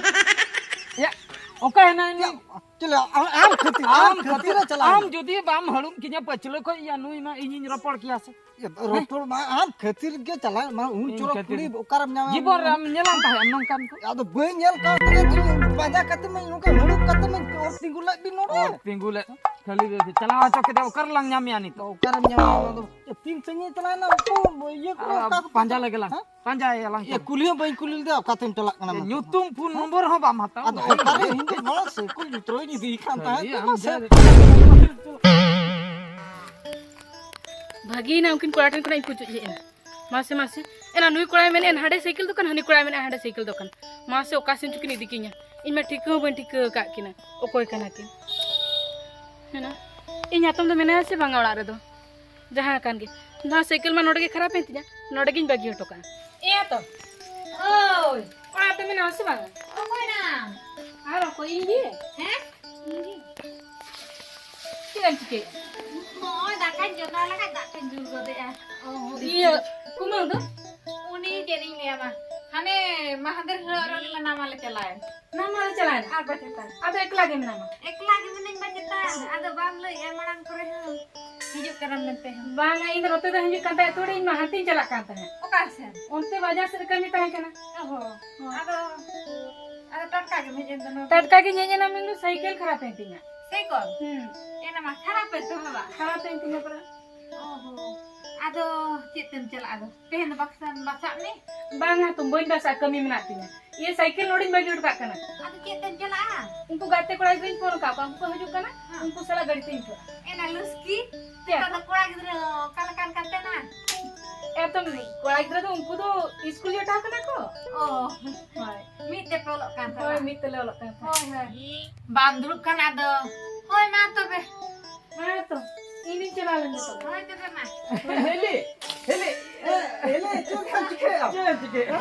ᱭᱟ, ᱚᱠᱟᱭᱮᱱᱟ ᱩᱱᱤ? ᱭᱟ, ᱪᱮᱫ ᱞᱮ, ᱟ-, ᱟᱢ ᱠᱷᱟᱹᱛᱤᱨ, ᱟᱢ ᱟᱢ ᱠᱷᱟᱹᱛᱤᱨ ᱠᱷᱟᱹᱛᱤᱨ ᱮ ᱪᱟᱞᱟᱣ ᱟᱢ ᱮᱱᱟ᱾ ᱡᱩᱫᱤ ᱵᱟᱢ ᱦᱟᱹᱲᱩᱵ ᱠᱤᱧᱟ ᱯᱟᱹᱪᱷᱞᱟᱹ ᱠᱷᱚᱡ, ᱭᱟ, ᱱᱩᱭ ᱢᱟ ᱤᱧᱤᱧ ᱨᱚᱯᱚᱲ ᱠᱮᱭᱟ ᱥᱮ᱾ ᱨᱚᱯᱚᱲ ᱢᱟ, ᱟᱢ ᱠᱷᱟᱹᱛᱤᱨ ᱜᱮ ᱪᱟᱞᱟᱜ ᱢᱟ, ᱩᱱ ᱤᱧ ᱪᱚᱨᱚᱠ ᱠᱷᱟᱹᱛᱤᱨ᱾ ᱠᱩᱲᱤ ᱚᱠᱟᱨᱮᱢ ᱧᱟᱢᱟ? ᱡᱤᱵᱚᱱ ᱨᱮ ᱟᱢ ᱧᱮᱞᱟᱢ ᱛᱟᱦᱮᱸᱫ ᱱᱚᱝᱠᱟᱱ ᱠᱚ? ᱟᱫᱚ ᱵᱟᱹᱧ ᱧᱮᱞ ᱠᱟᱣ ᱛᱮᱜᱮ ᱛᱚ, ᱯᱟᱸᱡᱟ ᱠᱟᱛᱮ ᱢᱟ ᱱᱚᱝᱠᱟ ᱦᱩᱲᱩ ᱠᱟᱛᱮ ᱢᱟ ᱚᱨ ᱛᱤᱸᱜᱩ ᱞᱮᱫ ᱵᱤᱱ ᱱᱚᱰᱮ᱾ ᱚᱨ ᱛᱤᱸᱜᱩ ᱞᱮᱫ, ᱠᱷᱟᱹᱞᱤ ᱪᱟᱞᱟᱣ ᱦᱚᱪᱚ ᱠᱮᱫᱟ, ᱚᱠᱟᱨᱮ ᱞᱟᱝ ᱧᱟᱢᱮᱭᱟ ᱱᱤᱛᱚᱜ? ᱚᱠᱟᱨᱮᱢ ᱧᱟᱢᱟ ᱚᱱᱟ ᱫᱚ? ᱛᱤᱱ ᱥᱟᱺᱜᱤᱧ ᱪᱟᱞᱟᱣᱮᱱᱟ ᱩᱱᱠᱩ ᱤᱭᱟᱹ ᱠᱚ, ᱟᱨ ᱚᱠᱟ ᱠᱚ ᱯᱟᱸᱡᱟ ᱞᱮᱜᱮ ᱞᱟᱝ, ᱦᱮᱸ? ᱯᱟᱸᱡᱟᱭᱮᱭᱟ ᱞᱟᱝ᱾ ᱮ, ᱠᱩᱞᱤ ᱦᱚᱸ ᱵᱟᱹᱧ ᱠᱩᱞᱤ ᱞᱮᱫᱮᱭᱟ, ᱚᱠᱟᱛᱮᱢ ᱪᱟᱞᱟᱜ ᱠᱟᱱᱟ ᱮ, ᱢᱮᱱᱛᱮ? ᱧᱩᱛᱩᱢ ᱯᱷᱳᱱ ᱱᱚᱢᱵᱚᱨ ᱦᱚᱸ ᱵᱟᱢ ᱦᱟᱛᱟᱣᱟ᱾ ᱟᱫᱚ ᱚᱠᱟᱨᱮ ᱤᱧ ᱫᱚ ᱱᱚᱣᱟ ᱥᱟᱭᱠᱮᱞ ᱡᱩᱛᱨᱟᱹᱣ ᱤᱧ ᱤᱫᱤᱭᱮ ᱠᱟᱱ ᱛᱟᱦᱮᱸᱫ᱾ ᱠᱷᱟᱹᱞᱤ ᱟᱢ ᱢᱟᱥᱮ᱾ ᱡᱟ ᱵᱷᱟᱹᱜᱤᱭᱮᱱᱟ, ᱩᱱᱠᱤᱱ ᱠᱚᱲᱟ ᱴᱷᱮᱱ ᱠᱷᱚᱱᱟᱜ ᱤᱧ ᱯᱩᱪᱩᱡ ᱦᱮᱡ ᱮᱱᱟ᱾ ᱢᱟᱥᱮ, ᱢᱟᱥᱮ, ᱮᱱᱟ ᱱᱩᱭ ᱠᱚᱲᱟᱭ ᱢᱮᱱᱮᱫᱼᱟ ᱦᱟᱸᱰᱮ ᱥᱟᱭᱠᱮᱞ ᱫᱚᱠᱟᱱ, ᱦᱟᱹᱱᱤ ᱠᱚᱲᱟᱭ ᱢᱮᱱᱮᱫᱼᱟ ᱦᱟᱸᱰᱮ ᱥᱟᱭᱠᱮᱞ ᱫᱚᱠᱟᱱ᱾ ᱢᱟᱥᱮ, ᱚᱠᱟ ᱥᱮᱱ ᱪᱚᱠᱤᱱ ᱤᱫᱤ ᱠᱤᱧᱟ, ᱤᱧ ᱢᱟ ᱴᱷᱤᱠᱟᱹ ᱦᱚᱸ ᱵᱟᱹᱧ ᱴᱷᱤᱠᱟᱹ ᱟᱠᱟᱫ ᱠᱤᱱᱟ, ᱚᱠᱚᱭ ᱠᱟᱱᱟ ᱠᱤᱱ᱾ ᱦᱮᱸ, ᱤᱧ ᱦᱟᱛᱚᱢ ᱫᱚ ᱢᱮᱱᱟᱭᱟ ᱥᱮ ᱵᱟᱝᱟ ᱚᱲᱟᱜ ᱨᱮᱫᱚ? ᱡᱟᱦᱟᱸ ᱠᱟᱱ ᱜᱮ, ᱱᱚᱣᱟ ᱥᱟᱭᱠᱮᱞ ᱢᱟ ᱱᱚᱰᱮ ᱜᱮ ᱠᱷᱟᱨᱟᱯ ᱮᱱ ᱛᱤᱧᱟ, ᱱᱚᱰᱮ ᱜᱤᱧ ᱵᱟᱹᱜᱤ ᱦᱚᱴᱚ ᱠᱟᱜᱼᱟ᱾ ᱮᱭᱟ ᱛᱚ, ᱳᱭ, ᱚᱲᱟᱜ ᱨᱮ ᱢᱮᱱᱟᱢᱟ ᱥᱮ ᱵᱟᱝᱟ? ᱚᱠᱚᱭ ᱱᱟᱢ? ᱟᱨ ᱚᱠᱚᱭ, ᱤᱧ ᱜᱮ᱾ ᱦᱮᱸ? ᱤᱧ ᱜᱮ᱾ ᱪᱮᱫ ᱮᱢ ᱪᱤᱠᱟᱹᱭᱮᱫᱼᱟ? ᱱᱚᱜᱼᱚᱭ ᱫᱟᱠᱟᱧ ᱪᱚᱸᱫᱟ ᱞᱟᱜᱟᱫ ᱫᱟᱜ ᱠᱚᱧ ᱫᱩᱞ ᱜᱚᱫᱮᱜᱼᱟ᱾ ᱚ, ᱤᱭᱟᱹ, ᱠᱩᱢᱟᱹᱝ ᱫᱚ? ᱩᱱᱤ ᱪᱮᱫ ᱤᱧ ᱞᱟᱹᱭᱟᱢᱟ, ᱦᱟᱱᱮ ᱢᱟᱦᱫᱮᱨ ᱦᱤᱞᱳᱜ ᱨᱮ ᱱᱟᱢᱟᱞᱮ ᱪᱟᱞᱟᱣᱮᱱ᱾ ᱱᱟᱢᱟᱞᱮ ᱪᱟᱞᱟᱣᱮᱱᱟ? ᱟᱨ ᱵᱟᱪᱮᱛᱟ᱾ ᱟᱫᱚ ᱮᱠᱞᱟ ᱜᱮ ᱢᱮᱱᱟᱢᱟ? ᱮᱠᱞᱟ ᱜᱮ ᱢᱤᱱᱟᱹᱧ ᱵᱟᱪᱮᱛᱟ᱾ ᱟᱫᱚ ᱵᱟᱢ ᱞᱟᱹᱭᱮᱜᱼᱟ ᱢᱟᱲᱟᱝ ᱠᱚᱨᱮ ᱦᱚᱸ ᱦᱤᱡᱩᱜ ᱠᱟᱱᱟᱢ ᱢᱮᱱᱛᱮ ᱦᱚᱸ᱾ ᱵᱟᱝᱟ, ᱤᱧ ᱫᱚ ᱱᱚᱛᱮ ᱫᱚ ᱦᱤᱡᱩᱜ ᱠᱟᱱ ᱛᱟᱦᱮᱸᱫ, ᱛᱷᱚᱲᱤ ᱤᱧ ᱢᱟ ᱦᱟᱱᱛᱮᱧ ᱪᱟᱞᱟᱜ ᱠᱟᱱ ᱛᱟᱦᱮᱸᱫ᱾ ᱚᱠᱟ ᱥᱮᱱ? ᱚᱱᱛᱮ ᱵᱟᱡᱟᱨ ᱥᱮᱫ ᱨᱮ ᱠᱟᱹᱢᱤ ᱛᱟᱦᱮᱸ ᱠᱟᱱᱟ᱾ ᱚ ᱦᱚᱸ᱾ ᱦᱳᱭ᱾ ᱟᱫᱚ, ᱟᱫᱚ ᱴᱟᱴᱠᱟ ᱜᱮᱢ ᱦᱮᱡ ᱮᱱ ᱫᱚ ᱱᱚᱰᱮ? ᱴᱟᱴᱠᱟ ᱜᱤᱧ ᱦᱮᱡ ᱮᱱᱟ, ᱢᱮᱱᱫᱚ ᱥᱟᱭᱠᱮᱞ ᱠᱷᱟᱨᱟᱯ ᱮᱱ ᱛᱤᱧᱟ᱾ ᱥᱟᱭᱠᱮᱞ? ᱦᱩᱸ᱾ ᱮᱱᱟ ᱢᱟ ᱠᱷᱟᱨᱟᱯ ᱮᱱ ᱛᱟᱢᱟ ᱵᱟ? ᱠᱷᱟᱨᱟᱯ ᱮᱱ ᱛᱤᱧᱟ ᱯᱟᱨᱟ᱾ ᱚ ᱦᱚᱸ᱾ ᱟᱫᱚ ᱪᱮᱫ ᱛᱮᱢ ᱪᱟᱞᱟᱜᱼᱟ ᱟᱫᱚ? ᱛᱮᱦᱮᱧ ᱫᱚ ᱵᱟᱠᱥᱟᱱ ᱵᱟᱪᱷᱟᱜ ᱢᱮ᱾ ᱵᱟᱝᱟ ᱛᱚ, ᱵᱟᱹᱧ ᱵᱟᱪᱷᱟᱜᱼᱟ, ᱠᱟᱹᱢᱤ ᱢᱮᱱᱟᱜ ᱛᱤᱧᱟ᱾ ᱤᱭᱟᱹ, ᱥᱟᱭᱠᱮᱞ ᱱᱚᱰᱮᱧ ᱵᱟᱹᱜᱤ ᱦᱚᱴᱚ ᱠᱟᱜ ᱠᱟᱱᱟ᱾ ᱟᱫᱚ ᱪᱮᱫ ᱛᱮᱢ ᱪᱟᱞᱟᱜᱼᱟ? ᱩᱱᱠᱩ ᱜᱟᱛᱮ ᱠᱚᱲᱟ ᱜᱤᱫᱽᱨᱟᱹᱧ ᱯᱷᱳᱱ ᱟᱠᱟᱫ ᱠᱚᱣᱟ, ᱩᱱᱠᱩ ᱠᱚ ᱦᱤᱡᱩᱜ ᱠᱟᱱᱟ, ᱦᱮᱸ᱾ ᱩᱱᱠᱩ ᱥᱟᱞᱟᱜ ᱜᱟᱹᱰᱤ ᱛᱤᱧ ᱪᱟᱞᱟᱜᱼᱟ᱾ ᱮᱱᱟ ᱞᱩᱥᱠᱤ? ᱪᱮᱫ? ᱱᱮᱛᱟᱨ ᱫᱚ ᱠᱚᱲᱟ ᱜᱤᱫᱽᱨᱟᱹ ᱚᱠᱟ ᱞᱮᱠᱟᱱ ᱠᱟᱱ ᱛᱮ ᱱᱟ? ᱮᱛᱚᱢ ᱠᱚᱲᱟ ᱜᱤᱫᱽᱨᱟᱹ ᱫᱚ ᱩᱱᱠᱩ ᱫᱚ ᱥᱠᱩᱞ ᱡᱚᱴᱟᱣ ᱠᱟᱱᱟ ᱠᱚ᱾ ᱚ᱾ ᱦᱳᱭ᱾ ᱢᱤᱫ ᱛᱮᱯᱮ ᱚᱞᱚᱜ ᱠᱟᱱ ᱦᱳᱭ, ᱛᱟᱦᱮᱱᱟ? ᱢᱤᱫ ᱛᱮᱞᱮ ᱚᱞᱚᱜ ᱠᱟᱱ ᱛᱟᱦᱮᱱᱟ᱾ ᱦᱳᱭ, ᱦᱳᱭ᱾ ᱵᱟᱢ ᱫᱩᱲᱩᱵ ᱠᱟᱱᱟ ᱟᱫᱚ? ᱦᱳᱭ, ᱢᱟ ᱛᱚᱵᱮ᱾ ᱦᱮᱸ ᱛᱚ, ᱤᱧ ᱫᱩᱧ ᱪᱟᱞᱟᱣ ᱞᱮᱱ ᱜᱮ ᱛᱚᱵᱮ᱾ ᱦᱳᱭ ᱛᱚᱵᱮ ᱢᱟ᱾ ᱦᱮᱞᱤ, ᱦᱮᱞᱤ, ᱮ, ᱦᱮᱞᱤ, ᱪᱮᱫ ᱮᱢ ᱪᱤᱠᱟᱹᱭᱮᱫᱼᱟ? ᱪᱮᱫ ᱮᱢ ᱪᱤᱠᱟᱹᱭᱮᱫᱼᱟ?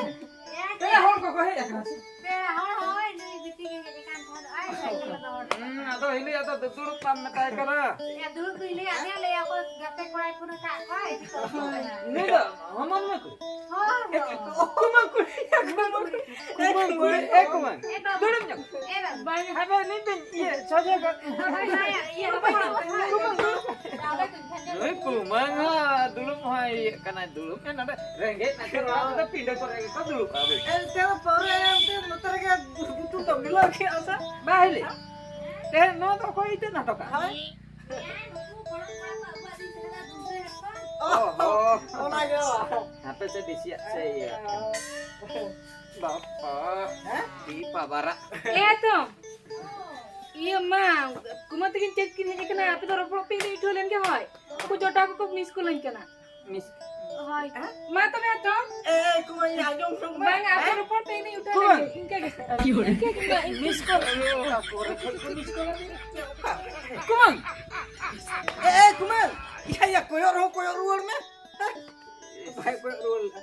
ᱮ, ᱯᱮᱲᱟ ᱦᱚᱲ ᱠᱚᱠᱚ ᱦᱮᱡ ᱟᱠᱟᱱᱟ ᱥᱮ? ᱯᱮᱲᱟ ᱦᱚᱲ, ᱦᱳᱭ, ᱱᱩᱭ ᱵᱤᱴᱤ ᱜᱮ ᱦᱮᱡ ᱟᱠᱟᱱ ᱛᱟᱦᱮᱸᱫ, ᱟᱭ ᱥᱟᱭᱠᱮᱞ ᱫᱚᱦᱚ ᱦᱚᱴᱚ ᱦᱩᱸ, ᱠᱟᱜ᱾ ᱟᱫᱚ ᱦᱤᱞᱤ, ᱟᱫᱚ ᱫᱩᱲᱩᱵ ᱠᱚᱜ ᱢᱮᱛᱟᱭ ᱠᱟᱱᱟ᱾ ᱮ, ᱫᱩᱲᱩᱵ ᱫᱚᱧ ᱞᱟᱹᱭᱟᱫ ᱢᱮᱭᱟ, ᱞᱟᱹᱭᱟ ᱚᱠᱚᱭ ᱜᱟᱛᱮ ᱠᱚᱲᱟᱭ ᱯᱷᱳᱱ ᱟᱠᱟᱫ ᱠᱚᱣᱟ, ᱤᱫᱤ ᱠᱚ ᱦᱩᱭᱩᱜ ᱠᱟᱱᱟ᱾ ᱱᱩᱭ ᱫᱚ ᱦᱚᱢᱚᱱ ᱢᱮ ᱠᱚ? ᱠᱩᱢᱟᱹᱝ ᱠᱩᱲᱤ, ᱠᱩᱢᱟᱹᱝ ᱠᱩᱲᱤ, ᱮ ᱠᱩᱢᱟᱹᱝ᱾ ᱫᱩᱲᱩᱵ ᱧᱚᱜ᱾ ᱵᱟᱝ᱾ ᱦᱟᱯᱮ, ᱱᱤᱛ ᱫᱚᱧ ᱤᱭᱟᱹ, ᱥᱚᱡᱷᱮ ᱠᱟᱜ᱾ ᱱᱩᱭ ᱠᱩᱢᱟᱹᱝ ᱦᱚᱸ ᱫᱩᱲᱩᱵ ᱦᱚᱸᱭ ᱤᱭᱟᱹᱜ ᱠᱟᱱᱟᱭ, ᱫᱩᱲᱩᱵ ᱢᱮ ᱱᱚᱰᱮ᱾ ᱨᱮᱸᱜᱮᱡ ᱱᱟᱪᱟᱨ ᱦᱚᱲ ᱫᱚ ᱯᱤᱸᱰᱟᱹ ᱠᱚᱨᱮ ᱜᱮᱠᱚ ᱫᱩᱲᱩᱵᱼᱟ᱾ ᱮᱱᱛᱮ ᱯᱟᱹᱣᱨᱟᱹ ᱮᱢ ᱛᱮ ᱱᱚᱛᱮ ᱨᱮᱜᱮ ᱜᱩᱛᱩ ᱫᱚ ᱢᱤᱞᱟᱹᱣ ᱠᱮᱜᱼᱟ ᱥᱮ? ᱵᱟ ᱦᱤᱞᱤ᱾ ᱛᱮᱦᱮᱧ ᱱᱚᱣᱟ ᱫᱚ ᱚᱠᱚᱭ ᱤᱛᱟᱹ ᱱᱟᱴᱚᱠᱟ? ᱦᱳᱭ᱾ ᱚ, ᱚ᱾ ᱚᱱᱟ ᱜᱮ᱾ ᱦᱟᱯᱮ ᱥᱮ ᱵᱤᱥᱤᱭᱟᱜ ᱥᱮ ᱤᱭᱟᱹ᱾ ᱵᱟᱯᱟ᱾ ᱦᱮᱸ? ᱵᱤ ᱯᱟᱵᱟᱨᱟ᱾ ᱮ ᱛᱚ᱾ ᱤᱭᱟᱹ ᱢᱟ, ᱠᱩᱢᱟᱹ ᱛᱟᱹᱠᱤᱱ ᱪᱮᱫ ᱠᱤᱱ ᱦᱮᱡ ᱟᱠᱟᱱᱟ? ᱟᱯᱮ ᱫᱚ ᱨᱚᱯᱚᱲᱚᱜ ᱯᱮ, ᱤᱧ ᱩᱴᱷᱟᱹᱣ ᱞᱮᱱ ᱜᱮ ᱦᱳᱭ᱾ ᱩᱱᱠᱩ ᱡᱚᱴᱟ ᱠᱚᱠᱚ miss call ᱟᱹᱧ ᱠᱟᱱᱟ᱾ Miss᱾ ᱦᱳᱭ᱾ ᱦᱮᱸ? ᱢᱟ ᱛᱚᱵᱮ ᱛᱚ᱾ ᱮ, ᱮ, ᱠᱩᱢᱟᱹ, ᱤᱧ ᱟᱸᱡᱚᱢ ᱥᱚᱢᱚᱭ᱾ ᱵᱟᱝ, ᱟᱯᱮ ᱦᱮᱸ? ᱨᱚᱯᱚᱲ ᱯᱮ, ᱤᱧ ᱩᱴᱷᱟᱹᱣ ᱠᱩᱢᱟᱹ᱾ ᱞᱮᱱ ᱜᱮ᱾ ᱤᱱᱠᱟᱹ ᱜᱮ᱾ ᱤᱱᱠᱟᱹ ᱜᱮ, ᱤᱱᱠᱟᱹ ᱜᱮ᱾ Miss call᱾ ᱚᱠᱟ ᱯᱚᱨᱮ ᱠᱷᱚᱱ ᱠᱚ miss call ᱟᱹᱫᱤᱧᱟ? ᱚᱠᱟ? ᱠᱩᱢᱟᱹ᱾ ᱮ, ᱮ, ᱠᱩᱢᱟᱹ᱾ ᱤᱭᱟᱹ, ᱤᱭᱟᱹ, ᱠᱚᱭᱚᱜ ᱨᱮᱦᱚᱸ ᱠᱚᱭᱚᱜ ᱨᱩᱣᱟᱹᱲ ᱢᱮ᱾ ᱦᱮᱸ? ᱵᱟᱭ ᱠᱚᱭᱚᱜ ᱨᱩᱣᱟᱹᱲ ᱞᱮᱫᱟ᱾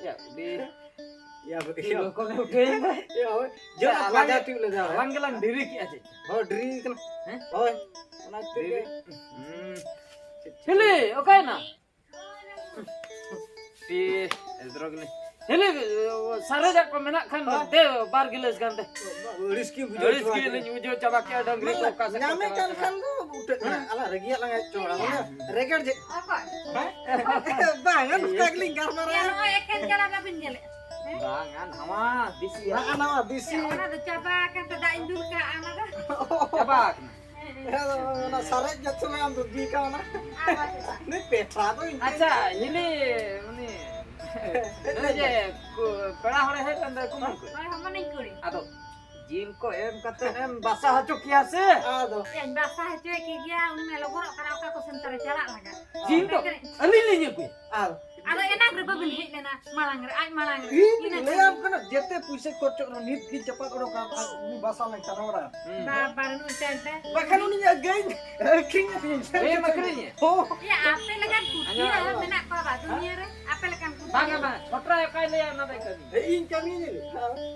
ᱭᱟ, ᱵᱮ-, ᱛᱤ ᱞᱚᱠᱚ ᱞᱮ ᱩᱴᱷᱟᱹᱭᱮᱱᱟ᱾ ᱭᱟ, ᱦᱳᱭ᱾ ᱡᱚᱨ ᱭᱟ, ᱟᱞᱟᱝ ᱞᱟᱡᱟᱣ ᱜᱮ, ᱛᱩᱫ ᱞᱮᱫᱟ, ᱦᱳᱭ᱾ ᱟᱞᱟᱝ ᱜᱮᱞᱟᱝ ᱰᱮᱨᱤ ᱠᱮᱜᱼᱟ ᱪᱮᱫ? ᱦᱳᱭ, ᱰᱮᱨᱤ ᱠᱟᱱᱟ᱾ ᱦᱮᱸ? ᱦᱳᱭ᱾ ᱚᱱᱟ ᱠᱷᱟᱹᱛᱤᱨ ᱰᱮᱨᱤ᱾ ᱜᱮ᱾ ᱦᱩᱸ᱾ ᱪᱤᱞᱤ? ᱚᱠᱟᱭᱮᱱᱟ? ᱛᱤ, ᱮᱫᱽᱨᱚ ᱜᱮᱞᱮ᱾ ᱦᱤᱞᱤ, ᱥᱟᱨᱮᱡᱟᱜ ᱠᱚ ᱢᱮᱱᱟᱜ ᱠᱷᱟᱱ ᱦᱳᱭ᱾ ᱫᱮ, ᱵᱟᱨ ᱜᱤᱞᱟᱹᱥ ᱜᱟᱱ ᱫᱮ᱾ ᱟᱹᱲᱤᱥ ᱜᱮ ᱵᱩᱡᱷᱟᱹᱣ ᱟᱹᱲᱤᱥ ᱪᱟᱵᱟ ᱜᱮ ᱠᱮᱫᱟ᱾ ᱞᱤᱧ ᱵᱩᱡᱷᱟᱹᱣ ᱪᱟᱵᱟ ᱠᱮᱫᱼᱟ, ᱰᱟᱹᱝᱨᱤ ᱠᱚ ᱢᱟᱱᱮ, ᱚᱠᱟ ᱥᱮᱫ ᱠᱚ ᱧᱟᱢᱮ ᱪᱟᱞᱟᱣ ᱠᱟᱱ ᱠᱟᱱᱟ᱾ ᱠᱷᱟᱱ ᱫᱚ ᱩᱴᱷᱟᱹᱜ ᱠᱟᱱᱟ᱾ ᱦᱮᱸ᱾ ᱟᱞᱟᱝ ᱨᱟᱹᱜᱤᱭᱟᱜ ᱞᱟᱝ ᱦᱮᱡ ᱦᱚᱪᱚ ᱠᱟᱱᱟ᱾ ᱦᱮᱸ᱾ ᱢᱟᱱᱮ, ᱚᱠᱚᱭ? ᱨᱮᱜᱮᱲ ᱡᱮ ᱦᱮᱸ? ᱵᱟᱝᱟ, ᱱᱚᱝᱠᱟ ᱜᱮᱞᱤᱧ ᱜᱟᱞᱢᱟᱨᱟᱣᱟ᱾ ᱭᱟ, ᱱᱚᱜᱼᱚᱭ ᱮᱠᱷᱮᱱ ᱡᱟᱞᱟ ᱵᱟᱵᱤᱱ ᱧᱮᱞᱮᱫᱼᱟ? ᱦᱮᱸ? ᱵᱟᱝᱟ, ᱱᱟᱣᱟ ᱫᱮᱥᱤᱭᱟᱜ᱾ ᱱᱟᱜᱼᱟ, ᱱᱟᱣᱟ ᱫᱮᱥᱤ᱾ ᱭᱟ, ᱚᱱᱟ ᱫᱚ ᱪᱟᱵᱟ ᱟᱠᱟᱱ ᱛᱮ ᱫᱟᱜ ᱤᱧ ᱫᱩᱞ ᱠᱟᱜᱼᱟ, ᱚᱱᱟ ᱫᱚ᱾ ᱪᱟᱵᱟ ᱟᱠᱟᱱᱟ᱾ ᱦᱮᱸ, ᱦᱮᱸ᱾ ᱦᱮᱸ, ᱟᱫᱚ ᱚᱱᱟ ᱥᱟᱨᱮᱡ ᱜᱮ ᱛᱚᱵᱮ ᱟᱢ ᱫᱚ ᱵᱤ ᱠᱟᱣᱱᱟ᱾ ᱟᱨ ᱵᱟᱝ᱾ ᱱᱩᱭ ᱯᱮᱴᱨᱟ ᱫᱚ ᱤᱱᱠᱟᱹ ᱟᱪᱪᱷᱟ, ᱜᱮ᱾ ᱦᱤᱞᱤ, ᱩᱱᱤ, ᱦᱮᱡ ᱱᱩᱭ ᱞᱮᱱ ᱡᱮ, ᱜᱮ᱾ ᱠᱩ-, ᱯᱮᱲᱟ ᱦᱚᱲᱮ ᱦᱮᱡ ᱞᱮᱱ ᱫᱚ, ᱠᱩᱢᱟᱹᱝ ᱠᱚ᱾ ᱦᱳᱭ, ᱦᱚᱢᱚᱱᱤᱧ ᱠᱩᱲᱤ᱾ ᱟᱫᱚ ᱡᱤᱞ ᱠᱚ ᱮᱢ ᱠᱟᱛᱮ ᱮᱢ ᱵᱟᱥᱟ ᱦᱚᱪᱚ ᱠᱮᱭᱟ ᱥᱮ? ᱟᱫᱚ᱾ ᱪᱮᱫ ᱤᱧ ᱵᱟᱥᱟ ᱦᱚᱪᱚᱭ ᱠᱮ ᱜᱮᱭᱟ, ᱩᱱᱤ ᱢᱟ ᱞᱚᱜᱚᱱᱚᱜ ᱠᱟᱱᱟ, ᱚᱠᱟ ᱠᱚ ᱥᱮᱱ ᱛᱟᱨᱟ ᱪᱟᱞᱟᱜ ᱞᱟᱜᱟᱜ᱾ ᱡᱤᱞ ᱫᱚ ᱟᱹᱞᱤᱧ ᱞᱤᱧ ᱟᱹᱜᱩᱭᱟ᱾ ᱟᱨ ᱟᱫᱚ ᱮᱱᱟᱝ ᱨᱮ ᱵᱟᱵᱤᱱ ᱦᱮᱡ ᱞᱮᱱᱟ ᱢᱟᱲᱟᱝ ᱨᱮ, ᱟᱡ ᱢᱟᱲᱟᱝ ᱨᱮ᱾ ᱤᱧ ᱤᱱᱟᱹ ᱞᱟᱹᱭᱟᱢ ᱠᱷᱟᱱ ᱠᱟᱱᱟ, ᱡᱮᱛᱮ ᱯᱩᱭᱥᱟᱹ ᱠᱷᱚᱨᱪᱚᱜ ᱨᱮᱦᱚᱸ ᱱᱤᱛ ᱜᱤᱧ ᱪᱟᱯᱟᱫ ᱚᱰᱚᱠᱟ, ᱟᱨ ᱩᱱᱤ ᱵᱟᱥᱟ ᱞᱮᱱᱠᱷᱟᱱ ᱚᱲᱟᱜ᱾ ᱦᱩᱸ᱾ ᱵᱟᱵᱟ ᱨᱮ, ᱱᱩᱭ ᱴᱟᱺᱰ ᱨᱮ᱾ ᱵᱟᱠᱷᱟᱱ ᱩᱱᱤᱧ ᱟᱹᱠᱷᱨᱤᱧ, ᱟᱹᱠᱷᱨᱤᱧ, ᱟᱹᱠᱷᱨᱤᱧ᱾ ᱮᱢ ᱟᱹᱠᱷᱨᱤᱧᱟ? ᱦᱳ᱾ ᱮᱭᱟ, ᱟᱯᱮ ᱞᱮᱠᱟᱱ ᱠᱩᱴᱷᱤᱭᱟᱹ ᱟᱸᱡᱚᱢ, ᱟᱸᱡᱚᱢ᱾ ᱢᱮᱱᱟᱜ ᱠᱚᱣᱟ ᱵᱟ ᱫᱩᱱᱤᱭᱟᱹ ᱨᱮ? ᱟᱯᱮ ᱞᱮᱠᱟᱱ ᱠᱩᱴᱷᱤᱭᱟᱹ᱾ ᱵᱟᱝᱟ, ᱵᱟᱝᱟ, ᱪᱷᱚᱴᱨᱟᱭ ᱚᱠᱟᱭ ᱞᱟᱹᱭᱟ ᱚᱱᱟ ᱫᱚᱭ ᱠᱟᱹᱢᱤ᱾ ᱤᱧ ᱠᱟᱹᱢᱤ ᱧᱮᱞ᱾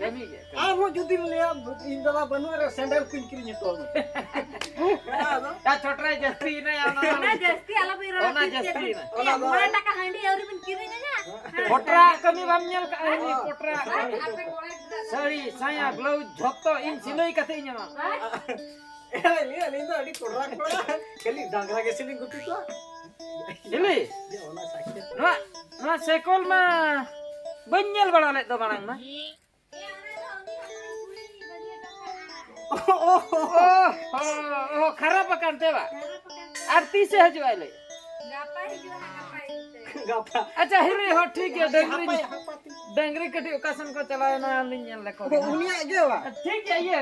ᱠᱟᱹᱢᱤ ᱜᱮ᱾ ᱟᱨᱦᱚᱸ ᱡᱩᱫᱤᱢ ᱞᱟᱹᱭᱟ, ᱤᱧ ᱫᱟᱫᱟ ᱵᱟᱹᱱᱩᱜ ᱨᱮ, ᱥᱮᱸᱰᱮᱞ ᱠᱚᱧ ᱠᱤᱨᱤᱧ ᱦᱚᱴᱚ ᱟᱢᱟ᱾ ᱟᱫᱚ? ᱭᱟ, ᱪᱷᱚᱴᱨᱟᱭ ᱡᱟᱹᱥᱛᱤᱭᱮᱱᱟ, ᱭᱟ, ᱚᱱᱟ ᱚᱱᱟ ᱡᱟᱹᱥᱛᱤ ᱟᱞᱚ ᱵᱤᱱ ᱨᱚᱲᱟ, ᱚᱱᱟ ᱛᱤᱥ ᱪᱮᱫ ᱡᱟᱹᱥᱛᱤᱭᱮᱱᱟ᱾ ᱵᱤᱱ-, ᱚᱱᱟ ᱫᱚ ᱢᱚᱬᱮ ᱴᱟᱠᱟ ᱦᱟᱺᱰᱤ ᱟᱹᱣᱨᱤ ᱵᱤᱱ ᱠᱤᱨᱤᱧ ᱟᱹᱧᱟ? ᱯᱚᱴᱨᱟ ᱠᱟᱹᱢᱤ ᱵᱟᱢ ᱧᱮᱞ ᱠᱟᱜᱼᱟ? ᱦᱮᱸ, ᱯᱚᱴᱨᱟ ᱠᱟᱹᱢᱤ᱾ ᱟᱯᱮ ᱠᱚᱲᱟ ᱜᱤᱫᱽᱨᱟᱹ᱾ ᱥᱟᱹᱲᱤ, ᱥᱟᱭᱟ, ᱵᱞᱟᱣᱩᱡᱽ ᱡᱷᱚᱛᱚ ᱤᱧ ᱥᱤᱞᱟᱹᱭ ᱠᱟᱛᱮ ᱤᱧ ᱮᱢᱟ᱾ ᱟᱹᱞᱤᱧ, ᱟᱹᱞᱤᱧ ᱫᱚ ᱟᱹᱰᱤ ᱠᱚᱲᱟ ᱠᱚᱲᱟ, ᱠᱷᱟᱹᱞᱤ ᱰᱟᱝᱨᱟ ᱜᱮᱥᱮ ᱞᱤᱧ ᱜᱩᱯᱤ ᱠᱚᱣᱟ᱾ ᱦᱤᱞᱤ, ᱱᱚᱣᱟ, ᱱᱚᱣᱟ ᱥᱟᱭᱠᱮᱞ ᱱᱚᱣᱟ ᱥᱟᱭᱠᱮᱞ ᱢᱟ ᱵᱟᱹᱧ ᱧᱮᱞ ᱵᱟᱲᱟ ᱞᱮᱫ ᱫᱚ ᱢᱟᱲᱟᱝ ᱢᱟ᱾ ᱚ, ᱚ, ᱚ, ᱠᱷᱟᱨᱟᱯ ᱟᱠᱟᱱ ᱛᱮ ᱵᱟ? ᱟᱨ ᱛᱤᱥᱮ ᱦᱤᱡᱩᱜᱼᱟ ᱞᱟᱹᱭ? ᱜᱟᱯᱟ ᱦᱤᱡᱩᱜᱼᱟ ᱦᱟᱸᱜ, ᱜᱟᱯᱟ ᱤᱫᱤ ᱛᱮ᱾ ᱜᱟᱯᱟ᱾ ᱟᱪᱪᱷᱟ, ᱦᱤᱞᱤ ᱦᱚᱸ ᱴᱷᱤᱠ ᱜᱮᱭᱟ, ᱰᱟᱹᱝᱨᱤ, ᱦᱟᱯᱟᱭ, ᱦᱟᱯᱟᱭ᱾ ᱰᱟᱹᱝᱨᱤ ᱠᱟᱹᱴᱤᱡ ᱚᱠᱟ ᱥᱮᱱ ᱠᱚ ᱪᱟᱞᱟᱣ ᱮᱱᱟ, ᱟᱹᱞᱤᱧ ᱧᱮᱞ ᱞᱮᱠᱚ ᱠᱟᱱᱟ᱾ ᱩᱱᱤᱭᱟᱜ ᱜᱮ ᱵᱟ? ᱴᱷᱤᱠ ᱜᱮᱭᱟ, ᱤᱭᱟᱹ,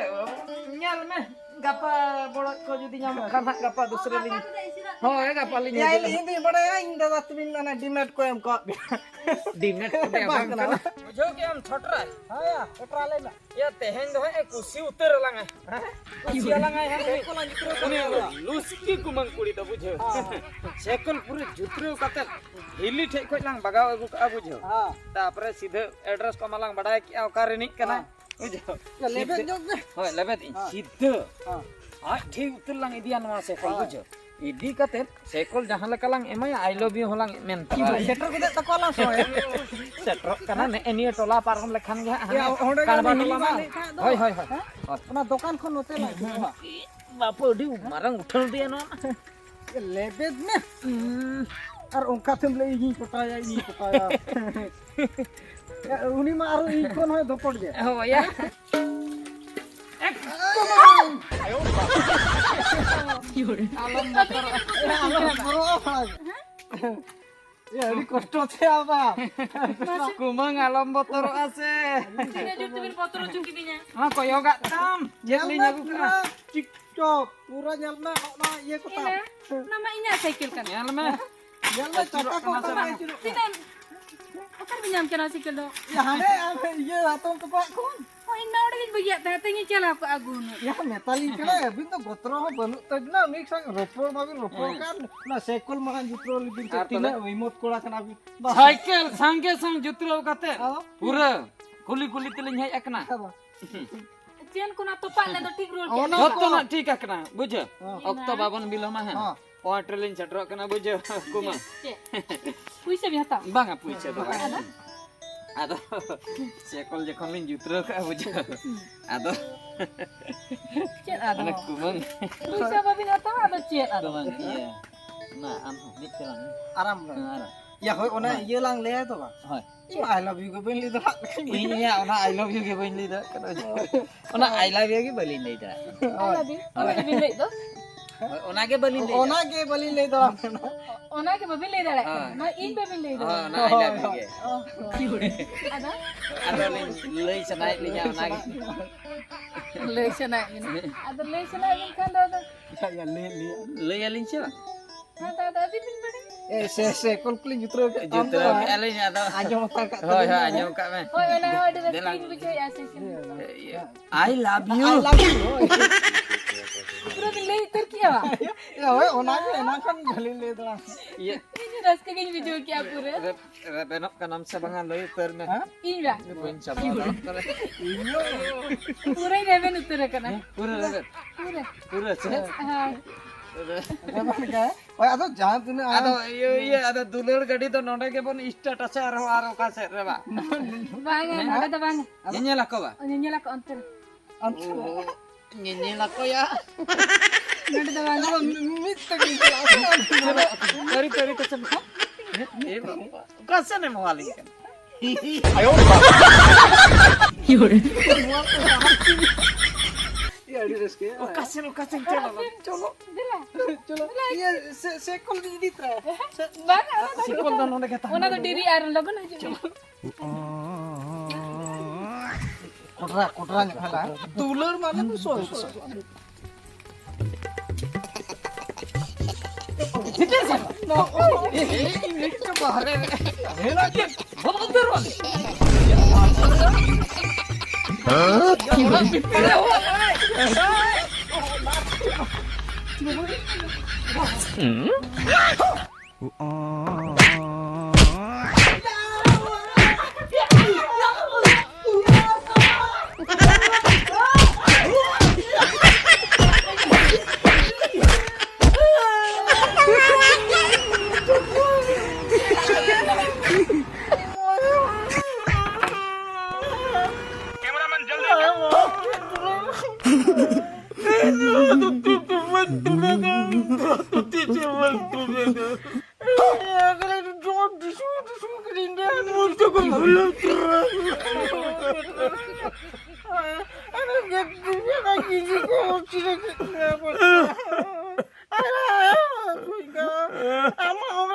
ᱧᱮᱞ ᱢᱮ, ᱜᱟᱯᱟ ᱵᱚᱲᱚᱡ ᱠᱚ ᱡᱩᱫᱤ ᱧᱟᱢᱚᱜ ᱠᱷᱟᱱ ᱦᱟᱸᱜ, ᱜᱟᱯᱟ ᱫᱩᱥᱨᱟᱹ ᱞᱤᱧ, ᱦᱳᱭ, ᱜᱟᱯᱟ ᱞᱤᱧ ᱭᱟ, ᱦᱤᱡᱩᱜᱼᱟ᱾ ᱤᱧ ᱫᱩᱧ ᱵᱟᱲᱟᱭᱟ, ᱤᱧ ᱫᱟᱫᱟ ᱛᱟᱹᱵᱤᱱ ᱚᱱᱟ ᱰᱤᱢᱮᱴ ᱠᱚ ᱮᱢ ᱠᱟᱣᱟᱫ ᱵᱤᱱᱟ᱾ ᱰᱤᱢᱮᱴ ᱠᱚ ᱵᱟᱝ ᱵᱟᱝ ᱠᱟᱱᱟ᱾ ᱠᱟᱱᱟ᱾ ᱵᱩᱡᱷᱟᱹᱣ ᱠᱮᱜ ᱟᱢ, ᱪᱷᱚᱴᱨᱟᱭ? ᱦᱮᱸ ᱭᱟ, ᱪᱷᱚᱴᱨᱟ ᱞᱟᱹᱭ ᱢᱮ᱾ ᱭᱟ, ᱛᱮᱦᱮᱧ ᱫᱚ ᱦᱟᱸᱜ ᱮ ᱠᱩᱥᱤ ᱩᱛᱟᱹᱨ ᱟᱞᱟᱝ ᱟᱭ᱾ ᱦᱮᱸ? ᱠᱩᱥᱤ ᱟᱞᱟᱝ ᱟᱭ ᱦᱟᱸᱜ᱾ ᱩᱱᱤ ᱞᱩᱥᱠᱤ ᱠᱩᱢᱟᱹᱝ ᱠᱩᱲᱤ ᱫᱚ, ᱵᱩᱡᱷᱟᱹᱣ᱾ ᱦᱮᱸ᱾ ᱥᱟᱭᱠᱮᱞ ᱯᱩᱨᱟᱹ ᱡᱩᱛᱨᱟᱹᱣ ᱠᱟᱛᱮ ᱦᱤᱞᱤ ᱴᱷᱮᱡ ᱠᱷᱚᱡ ᱞᱟᱝ ᱵᱟᱜᱟᱣ ᱟᱹᱜᱩ ᱠᱟᱜᱼᱟ, ᱵᱩᱡᱷᱟᱹᱣ᱾ ᱦᱮᱸ᱾ ᱛᱟᱯᱚᱨᱮ ᱥᱤᱫᱷᱟᱹ ᱮᱰᱨᱮᱥ ᱠᱚ ᱢᱟᱞᱟᱝ ᱵᱟᱰᱟᱭ ᱠᱮᱜᱼᱟ ᱚᱠᱟ ᱨᱤᱱᱤᱡ ᱠᱟᱱᱟᱭ, ᱦᱮᱸ᱾ ᱵᱩᱡᱷᱟᱹᱣ᱾ ᱞᱮᱵᱮᱫ ᱥᱤᱫᱷᱟᱹ-, ᱧᱚᱜ ᱜᱮ᱾ ᱦᱳᱭ, ᱞᱮᱵᱮᱫ ᱤᱧ᱾ ᱦᱮᱸ᱾ ᱥᱤᱫᱷᱟᱹ ᱦᱮᱸ᱾ ᱟᱡ ᱴᱷᱮᱡ ᱩᱛᱟᱹᱨ ᱞᱟᱝ ᱤᱫᱤᱭᱟ ᱱᱚᱣᱟ ᱥᱟᱭᱠᱮᱞ, ᱦᱳᱭ᱾ ᱵᱩᱡᱷᱟᱹᱣ᱾ ᱤᱫᱤ ᱠᱟᱛᱮ ᱥᱟᱭᱠᱮᱞ ᱡᱟᱦᱟᱸ ᱞᱮᱠᱟ ᱞᱟᱝ ᱮᱢᱟᱭᱟ, I love you ᱦᱚᱸ ᱞᱟᱝ ᱢᱮᱱ ᱛᱚᱨᱟᱭᱟ᱾ ᱥᱮᱴᱮᱨ ᱜᱚᱫᱚᱜ ᱛᱟᱠᱚᱣᱟ ᱞᱟᱝ ᱥᱚᱢᱚᱭ᱾ ᱥᱮᱴᱮᱨᱚᱜ ᱠᱟᱱᱟ, ᱱᱮᱜᱼᱮ ᱱᱤᱭᱟᱹ ᱴᱚᱞᱟ ᱯᱟᱨᱚᱢ ᱞᱮᱠᱷᱟᱱ ᱜᱮ ᱦᱟᱸᱜ ᱭᱟ, ᱦᱟᱱᱮ ᱚᱸᱰᱮ ᱜᱮ ᱠᱟᱲᱵᱟ ᱦᱟᱱᱮ ᱴᱚᱞᱟ ᱢᱟ᱾ ᱞᱟᱹᱭᱮᱫ ᱛᱟᱦᱮᱸᱫ ᱫᱚ᱾ ᱦᱳᱭ, ᱦᱳᱭ, ᱦᱳᱭ᱾ ᱦᱮᱸ? ᱚᱱᱟ ᱫᱚᱠᱟᱱ ᱠᱷᱚᱱ ᱱᱚᱛᱮ ᱞᱟᱝ ᱦᱤᱡᱩᱜᱼᱟ᱾ ᱵᱟᱯᱩ, ᱟᱹᱰᱤ ᱢᱟᱨᱟᱝ ᱩᱴᱷᱟᱹᱱ ᱨᱮᱭᱟ ᱱᱚᱣᱟ ᱢᱟ᱾ ᱞᱮᱵᱮᱫ ᱢᱮ᱾ ᱦᱩᱸ᱾ ᱟᱨ ᱚᱱᱠᱟ ᱛᱮᱢ ᱞᱟᱹᱭ, "ᱤᱧᱤᱧ ᱯᱚᱴᱟᱣᱟ, ᱤᱧᱤᱧ ᱯᱚᱴᱟᱣᱟ᱾" ᱩᱱᱤ ᱢᱟ ᱟᱨᱚ ᱤᱧ ᱠᱷᱚᱱ ᱦᱚᱸᱭ ᱫᱚᱯᱚᱴ ᱜᱮ᱾ ᱦᱳᱭ ᱭᱟ᱾ ᱟᱞᱚᱢ ᱵᱚᱛᱚᱨᱚᱜᱼᱟ᱾ ᱟᱞᱚᱢ ᱵᱚᱛᱚᱨᱚᱜᱼᱟ᱾ ᱮ, ᱟᱹᱰᱤ ᱠᱚᱥᱴᱚ ᱛᱮ ᱟᱵᱟ᱾ ᱠᱩᱢᱟᱹᱝ, ᱟᱞᱚᱢ ᱵᱚᱛᱚᱨᱚᱜᱼᱟ ᱥᱮ᱾ ᱛᱤᱱᱟᱹᱜ ᱡᱳᱨ ᱛᱮᱵᱤᱱ ᱵᱚᱛᱚᱨ ᱦᱚᱪᱚ ᱠᱤᱫᱤᱧᱟ᱾ ᱢᱟ ᱠᱚᱭᱚᱜᱟᱜ ᱛᱟᱢ, ᱪᱮᱫ ᱧᱮᱞ ᱞᱤᱧ ᱢᱮ, ᱟᱹᱜᱩ ᱯᱩᱨᱟᱹ ᱠᱟᱜᱼᱟ᱾ ᱴᱤᱠᱴᱚᱠ, ᱯᱩᱨᱟᱹ ᱧᱮᱞ ᱢᱮ, ᱦᱚᱸᱜᱼᱚ ᱱᱟ ᱤᱭᱟᱹ ᱠᱚ ᱛᱟᱢ᱾ ᱤᱱᱟᱹ, ᱚᱱᱟ ᱢᱟ ᱤᱧᱟᱹᱜ ᱥᱟᱭᱠᱮᱞ ᱠᱟᱱᱟ᱾ ᱧᱮᱞ ᱢᱮ᱾ ᱧᱮᱞ ᱢᱮ, ᱟᱹᱪᱩᱨᱚᱜ ᱪᱟᱠᱟ ᱠᱚ ᱠᱟᱱᱟ ᱥᱮ ᱛᱟᱢ ᱵᱟᱝ? ᱟᱹᱪᱩᱨᱚᱜ ᱠᱟᱱᱟ᱾ ᱛᱤᱱᱟᱹᱜ, ᱚᱠᱟᱨᱮ ᱵᱤᱱ ᱧᱟᱢ ᱠᱮᱫᱟ ᱥᱟᱭᱠᱮᱞ ᱫᱚ? ᱭᱟ, ᱦᱟᱸᱰᱮ, ᱟᱢ ᱤᱭᱟᱹ ᱦᱟᱛᱚᱢ ᱛᱟᱠᱚᱣᱟᱜ ᱠᱷᱚᱱ᱾ ᱦᱳᱭ, ᱤᱧ ᱢᱟ ᱚᱸᱰᱮ ᱜᱤᱧ ᱵᱟᱹᱜᱤᱭᱟᱜ ᱛᱟᱦᱮᱸᱫ, ᱛᱮᱦᱮᱧ ᱪᱟᱞᱟᱣ ᱠᱚᱜᱼᱟ ᱟᱹᱜᱩ ᱦᱩᱱᱟᱹᱝ᱾ ᱭᱟ, ᱢᱮᱛᱟᱞᱤᱧ ᱠᱟᱱᱟᱭ, ᱟᱹᱵᱤᱱ ᱫᱚ ᱵᱚᱛᱨᱚ ᱦᱚᱸ ᱵᱟᱹᱱᱩᱜ ᱛᱟᱹᱵᱤᱱᱟ, ᱩᱱᱤ ᱥᱟᱶ ᱨᱚᱯᱚᱲ ᱢᱟᱵᱤᱱ ᱨᱚᱯᱚᱲ ᱦᱮᱸ᱾ ᱠᱟᱱ, ᱚᱱᱟ ᱥᱟᱭᱠᱮᱞ ᱢᱟᱲᱟᱝ ᱡᱩᱛᱨᱟᱹᱣ ᱞᱟᱹᱜᱤᱫ ᱛᱮ ᱟᱨ ᱛᱚᱵᱮ? ᱛᱤᱱᱟᱹᱜ ᱦᱤᱢᱚᱛ ᱠᱚᱲᱟ ᱠᱟᱱᱟ ᱵᱤᱱ᱾ ᱵᱟᱦ᱾ ᱥᱟᱭᱠᱮᱞ ᱥᱟᱸᱜᱮ ᱥᱟᱝ ᱡᱩᱛᱨᱟᱹᱣ ᱠᱟᱛᱮ ᱟᱫᱚ? ᱯᱩᱨᱟᱹ ᱠᱩᱞᱤ ᱠᱩᱞᱤ ᱛᱮᱞᱤᱧ ᱦᱮᱡ ᱟᱠᱟᱱᱟ᱾ ᱟᱫᱚ? ᱪᱮᱱ ᱠᱚ ᱱᱟ ᱛᱚᱯᱟᱜ ᱞᱮᱫ ᱫᱚ ᱴᱷᱤᱠ ᱨᱩᱣᱟᱹᱲ ᱠᱮᱫ ᱚᱱᱟ ᱫᱚ᱾ ᱡᱚᱛᱚᱱᱟᱜ ᱴᱷᱤᱠ ᱟᱠᱟᱱᱟ, ᱵᱩᱡᱷᱟᱹᱣ? ᱦᱚᱸ᱾ ᱚᱠᱛᱚ ᱵᱟᱵᱚᱱ ᱵᱤᱞᱚᱢᱟ ᱦᱮᱸ᱾ ᱦᱚᱸ᱾ ᱯᱚᱭᱮᱱᱴ ᱨᱮᱞᱤᱧ ᱥᱮᱴᱮᱨᱚᱜ ᱠᱟᱱᱟ, ᱵᱩᱡᱷᱟᱹᱣ ᱠᱩᱢᱟᱹᱝ᱾ ᱪᱮᱫ? ᱯᱩᱭᱥᱟᱹ ᱵᱤᱱ ᱦᱟᱛᱟᱣᱟ? ᱵᱟᱝᱟ, ᱯᱩᱭᱥᱟᱹ ᱫᱚ ᱵᱟᱝ᱾ ᱟᱫᱚ? ᱟᱫᱚ ᱥᱮᱠᱚᱞ ᱡᱚᱠᱷᱚᱱ ᱞᱤᱧ ᱡᱩᱛᱨᱟᱹᱣ ᱠᱟᱜᱼᱟ, ᱵᱩᱡᱷᱟᱹᱣ᱾ ᱟᱫᱚ ᱪᱮᱫ ᱟᱫᱚ? ᱚᱱᱟ ᱠᱩᱢᱟᱹᱝ᱾ ᱯᱩᱭᱥᱟᱹ ᱵᱟᱵᱤᱱ ᱦᱟᱛᱟᱣᱟ, ᱟᱫᱚ ᱪᱮᱫ ᱟᱫᱚ? ᱠᱩᱢᱟᱹᱝ, ᱤᱭᱟᱹ, ᱚᱱᱟ ᱟᱢ ᱦᱚᱸ ᱢᱤᱫ ᱛᱮᱞᱟᱝ᱾ ᱟᱨᱟᱢ ᱦᱮᱸ, ᱟᱨᱟᱢ᱾ ᱭᱟ, ᱦᱳᱭ, ᱚᱱᱟ ᱦᱳᱭ᱾ ᱤᱭᱟᱹ ᱞᱟᱝ ᱞᱟᱹᱭᱟ ᱛᱚ ᱵᱟᱝ? ᱦᱳᱭ᱾ ᱤᱧ ᱢᱟ I love you ᱜᱮ ᱵᱟᱹᱧ ᱞᱟᱹᱭ ᱫᱟᱲᱮᱭᱟᱜ ᱞᱮᱠᱟᱧ ᱵᱩᱡᱷᱟᱹᱣ᱾ ᱤᱧ ᱦᱟᱸᱜ ᱚᱱᱟ I love you ᱜᱮ ᱵᱟᱹᱧ ᱞᱟᱹᱭ ᱫᱟᱲᱮᱭᱟᱜ ᱠᱟᱱᱟ᱾ ᱚᱱᱟ I love you ᱜᱮ ᱵᱟᱹᱞᱤᱧ ᱞᱟᱹᱭ ᱫᱟᱲᱮᱭᱟᱜ ᱠᱟᱱᱟ᱾ I love you᱾ ᱚᱱᱟ ᱫᱚᱵᱤᱱ ᱞᱟᱹᱭ ᱫᱚ? ᱦᱳᱭ, ᱚᱱᱟ ᱜᱮ ᱵᱟᱹᱞᱤᱧ ᱞᱟᱹᱭ ᱚᱱᱟ ᱫᱟᱲᱮᱭᱟᱜ ᱜᱮ ᱵᱟᱹᱞᱤᱧ ᱞᱟᱹᱭ ᱫᱟᱲᱮᱭᱟᱜ ᱠᱟᱱᱟ᱾ ᱚᱱᱟ ᱜᱮ ᱵᱟᱹᱵᱤᱱ ᱞᱟᱹᱭ ᱫᱟᱲᱮᱭᱟᱜ ᱠᱟᱱᱟ᱾ ᱦᱳᱭ᱾ ᱱᱚᱣᱟ ᱤᱧ ᱵᱟᱹᱵᱤᱱ ᱞᱟᱹᱭ ᱦᱳᱭ, ᱫᱟᱲᱮᱭᱟᱜ ᱚᱱᱟ I love you ᱜᱮ᱾ ᱠᱟᱱᱟ᱾ ᱟᱫᱚ? ᱟᱫᱚ ᱞᱤᱧ ᱞᱟᱹᱭ ᱥᱟᱱᱟᱭᱮᱫ ᱞᱤᱧᱟ ᱚᱱᱟ ᱜᱮ᱾ ᱞᱟᱹᱭ ᱥᱟᱱᱟᱭᱮᱫ ᱵᱤᱱᱟ᱾ ᱟᱫᱚ ᱞᱟᱹᱭ ᱥᱟᱱᱟᱭᱮᱫ ᱵᱤᱱ ᱠᱷᱟᱱ ᱫᱚ ᱟᱫᱚ ᱭᱟ, ᱭᱟ, ᱞᱟᱹᱭ, ᱞᱟᱹᱭ᱾ ᱞᱟᱹᱭ ᱟᱹᱞᱤᱧ ᱪᱮ ᱵᱟᱝ? ᱦᱮᱸ, ᱫᱟᱫᱟ, ᱟᱹᱵᱤᱱ ᱵᱤᱱ ᱵᱟᱲᱟᱭᱟ? ᱮ, ᱥᱮ, ᱥᱮ, ᱠᱚᱞ ᱠᱚᱞᱤᱧ ᱡᱩᱛᱨᱟᱹᱣ ᱠᱮᱫ ᱛᱟᱢ ᱫᱚ᱾ ᱡᱩᱛᱨᱟᱹᱣ ᱠᱮᱫᱼᱟ ᱞᱤᱧ, ᱟᱫᱚ ᱟᱸᱡᱚᱢ ᱦᱟᱛᱟᱲ ᱠᱟᱜ ᱦᱳᱭ, ᱦᱳᱭ, ᱛᱟᱵᱚᱱ ᱢᱮ᱾ ᱟᱸᱡᱚᱢ ᱠᱟᱜ ᱢᱮ᱾ ᱦᱳᱭ, ᱚᱱᱟ ᱦᱚᱸ ᱟᱹᱰᱤ ᱨᱟᱹᱥᱠᱟᱹ ᱫᱮᱞᱟ᱾ ᱜᱤᱧ ᱵᱩᱡᱷᱟᱹᱣᱮᱫᱼᱟ, ᱥᱮ ᱪᱮᱫ? ᱤᱭᱟᱹ, I love you᱾ I love you, ᱦᱳᱭ᱾ ᱯᱩᱨᱟᱹ ᱵᱤᱱ ᱞᱟᱹᱭ ᱩᱛᱟᱹᱨ ᱠᱮᱜᱼᱟ ᱵᱟᱝ? ᱦᱳᱭ, ᱚᱱᱟ ᱜᱮ ᱮᱱᱟᱝ ᱠᱷᱚᱱ ᱵᱟᱹᱞᱤᱧ ᱞᱟᱹᱭ ᱫᱟᱲᱮᱭᱟᱜ ᱠᱟᱱᱟ᱾ ᱤᱭᱟᱹ᱾ ᱤᱧ ᱨᱟᱹᱥᱠᱟᱹ ᱜᱤᱧ ᱵᱩᱡᱷᱟᱹᱣ ᱠᱮᱜᱼᱟ ᱯᱩᱨᱟᱹ᱾ ᱨᱮ-, ᱨᱮᱵᱮᱱᱚᱜ ᱠᱟᱱᱟᱢ ᱥᱮ ᱵᱟᱝᱟ? ᱞᱟᱹᱭ ᱩᱛᱟᱹᱨ ᱢᱮ᱾ ᱦᱮᱸ? ᱤᱧ ᱵᱟ? ᱵᱟᱹᱧ ᱪᱟᱵᱟ ᱫᱟᱲᱮᱭᱟᱜ ᱠᱟᱱᱟ᱾ ᱯᱩᱨᱟᱹᱧ ᱨᱮᱵᱮᱱ ᱩᱛᱟᱹᱨ ᱟᱠᱟᱱᱟ᱾ ᱦᱮᱸ, ᱯᱩᱨᱟᱹ ᱨᱮᱵᱮᱱ᱾ ᱯᱩᱨᱟᱹ᱾ ᱯᱩᱨᱟᱹ ᱥᱮ? ᱦᱳᱭ᱾ ᱯᱩᱨᱟᱹ᱾ ᱨᱮᱵᱮᱱ ᱜᱮ᱾ ᱦᱳᱭ, ᱟᱫᱚ ᱡᱟᱦᱟᱸ ᱛᱤᱱᱟᱹᱜ ᱟᱫᱚ ᱟᱢ ᱤᱭᱟᱹ, ᱤᱭᱟᱹ, ᱟᱫᱚ ᱫᱩᱞᱟᱹᱲ ᱜᱟᱹᱰᱤ ᱫᱚ ᱱᱚᱰᱮ ᱜᱮᱵᱚᱱ ᱥᱴᱟᱨᱴᱟ ᱥᱮ ᱟᱨᱦᱚᱸ ᱟᱨ ᱚᱠᱟ ᱥᱮᱫ ᱨᱮ ᱵᱟ? ᱵᱟᱝᱟ, ᱱᱚᱰᱮ ᱫᱚ ᱵᱟᱝᱟ᱾ ᱧᱮᱧᱮᱞ ᱟᱠᱚ ᱵᱟ? ᱧᱮᱧᱮᱞ ᱟᱠᱚ ᱚᱱᱛᱮ ᱨᱮ᱾ ᱚᱱᱛᱮ ᱨᱮ᱾ ᱚ, ᱧᱮᱧᱮᱞ ᱟᱠᱚ ᱭᱟ᱾ ᱱᱚᱰᱮ ᱫᱚ ᱵᱟᱝᱟ᱾ ᱟᱫᱚ ᱢᱤᱫ ᱛᱮᱜᱮ ᱪᱟᱞᱟᱜ ᱟᱠᱚ᱾ ᱠᱟᱹᱨᱤ, ᱠᱟᱹᱨᱤ ᱠᱚ ᱥᱮ ᱵᱟ? ᱮ ᱵᱟᱵᱟ, ᱚᱠᱟ ᱥᱮᱱ ᱮᱢ ᱦᱚᱦᱚ ᱟᱹᱞᱤᱧ ᱠᱟᱱᱟ? ᱟᱭᱳ ᱵᱟᱵᱟ᱾ ᱱᱚᱣᱟ ᱠᱚ ᱰᱟᱦᱟᱨ ᱪᱤᱱ-, ᱤᱭᱟᱹ, ᱟᱹᱰᱤ ᱨᱟᱹᱥᱠᱟᱹ᱾ ᱚᱠᱟ ᱥᱮᱱ, ᱚᱠᱟ ᱥᱮᱱ ᱪᱟᱞᱟᱣ ᱞᱮᱱᱟ? ᱪᱚᱞᱚ᱾ ᱫᱮᱞᱟ᱾ ᱪᱚᱞᱚ᱾ ᱫᱮᱞᱟ᱾ ᱤᱭᱟᱹ, ᱥᱮ-, ᱥᱮᱠᱚᱞ ᱤᱫᱤ ᱛᱚᱨᱟᱭᱟ᱾ ᱥᱮ-, ᱵᱟᱝ, ᱚᱱᱟ ᱫᱚ ᱥᱮᱠᱚᱞ ᱫᱚ ᱱᱚᱰᱮ ᱜᱮ ᱛᱟᱦᱮᱱᱟ᱾ ᱚᱱᱟ ᱫᱚ ᱰᱮᱨᱤ ᱟᱨ ᱞᱚᱜᱚᱱ ᱦᱤᱡᱩᱜ ᱢᱮ᱾ ᱠᱚᱴᱨᱟ, ᱠᱚᱴᱨᱟ ᱧᱚᱜ ᱦᱟᱞᱟ᱾ ᱫᱩᱞᱟᱹᱲ ᱢᱟᱱᱮ ᱫᱚ ᱥᱚ, ᱥᱚ, ᱥᱚ᱾ ᱛᱤ ᱪᱮ ᱵᱟᱝ ᱛᱩᱫ ᱮᱫᱟ᱾ ᱮᱠᱞᱟ ᱡᱚᱢ ᱴᱤᱥᱩ ᱴᱤᱥᱩ ᱠᱤᱨᱤᱧ ᱫᱟ᱾ ᱢᱩ ᱛᱟᱠᱚ ᱵᱷᱩᱞᱟᱹᱣ ᱩᱛᱟᱹᱨᱟ᱾ ᱟᱨ ᱜᱮ ᱫᱩᱱᱤᱭᱟᱹ ᱨᱮ ᱜᱤᱡᱤ ᱠᱚ ᱪᱤᱨᱮ ᱠᱮᱫ ᱠᱚᱣᱟ᱾ ᱟᱨ ᱦᱩᱭ ᱠᱟᱱᱟ᱾ ᱟᱢᱟᱜ ᱦᱚᱸ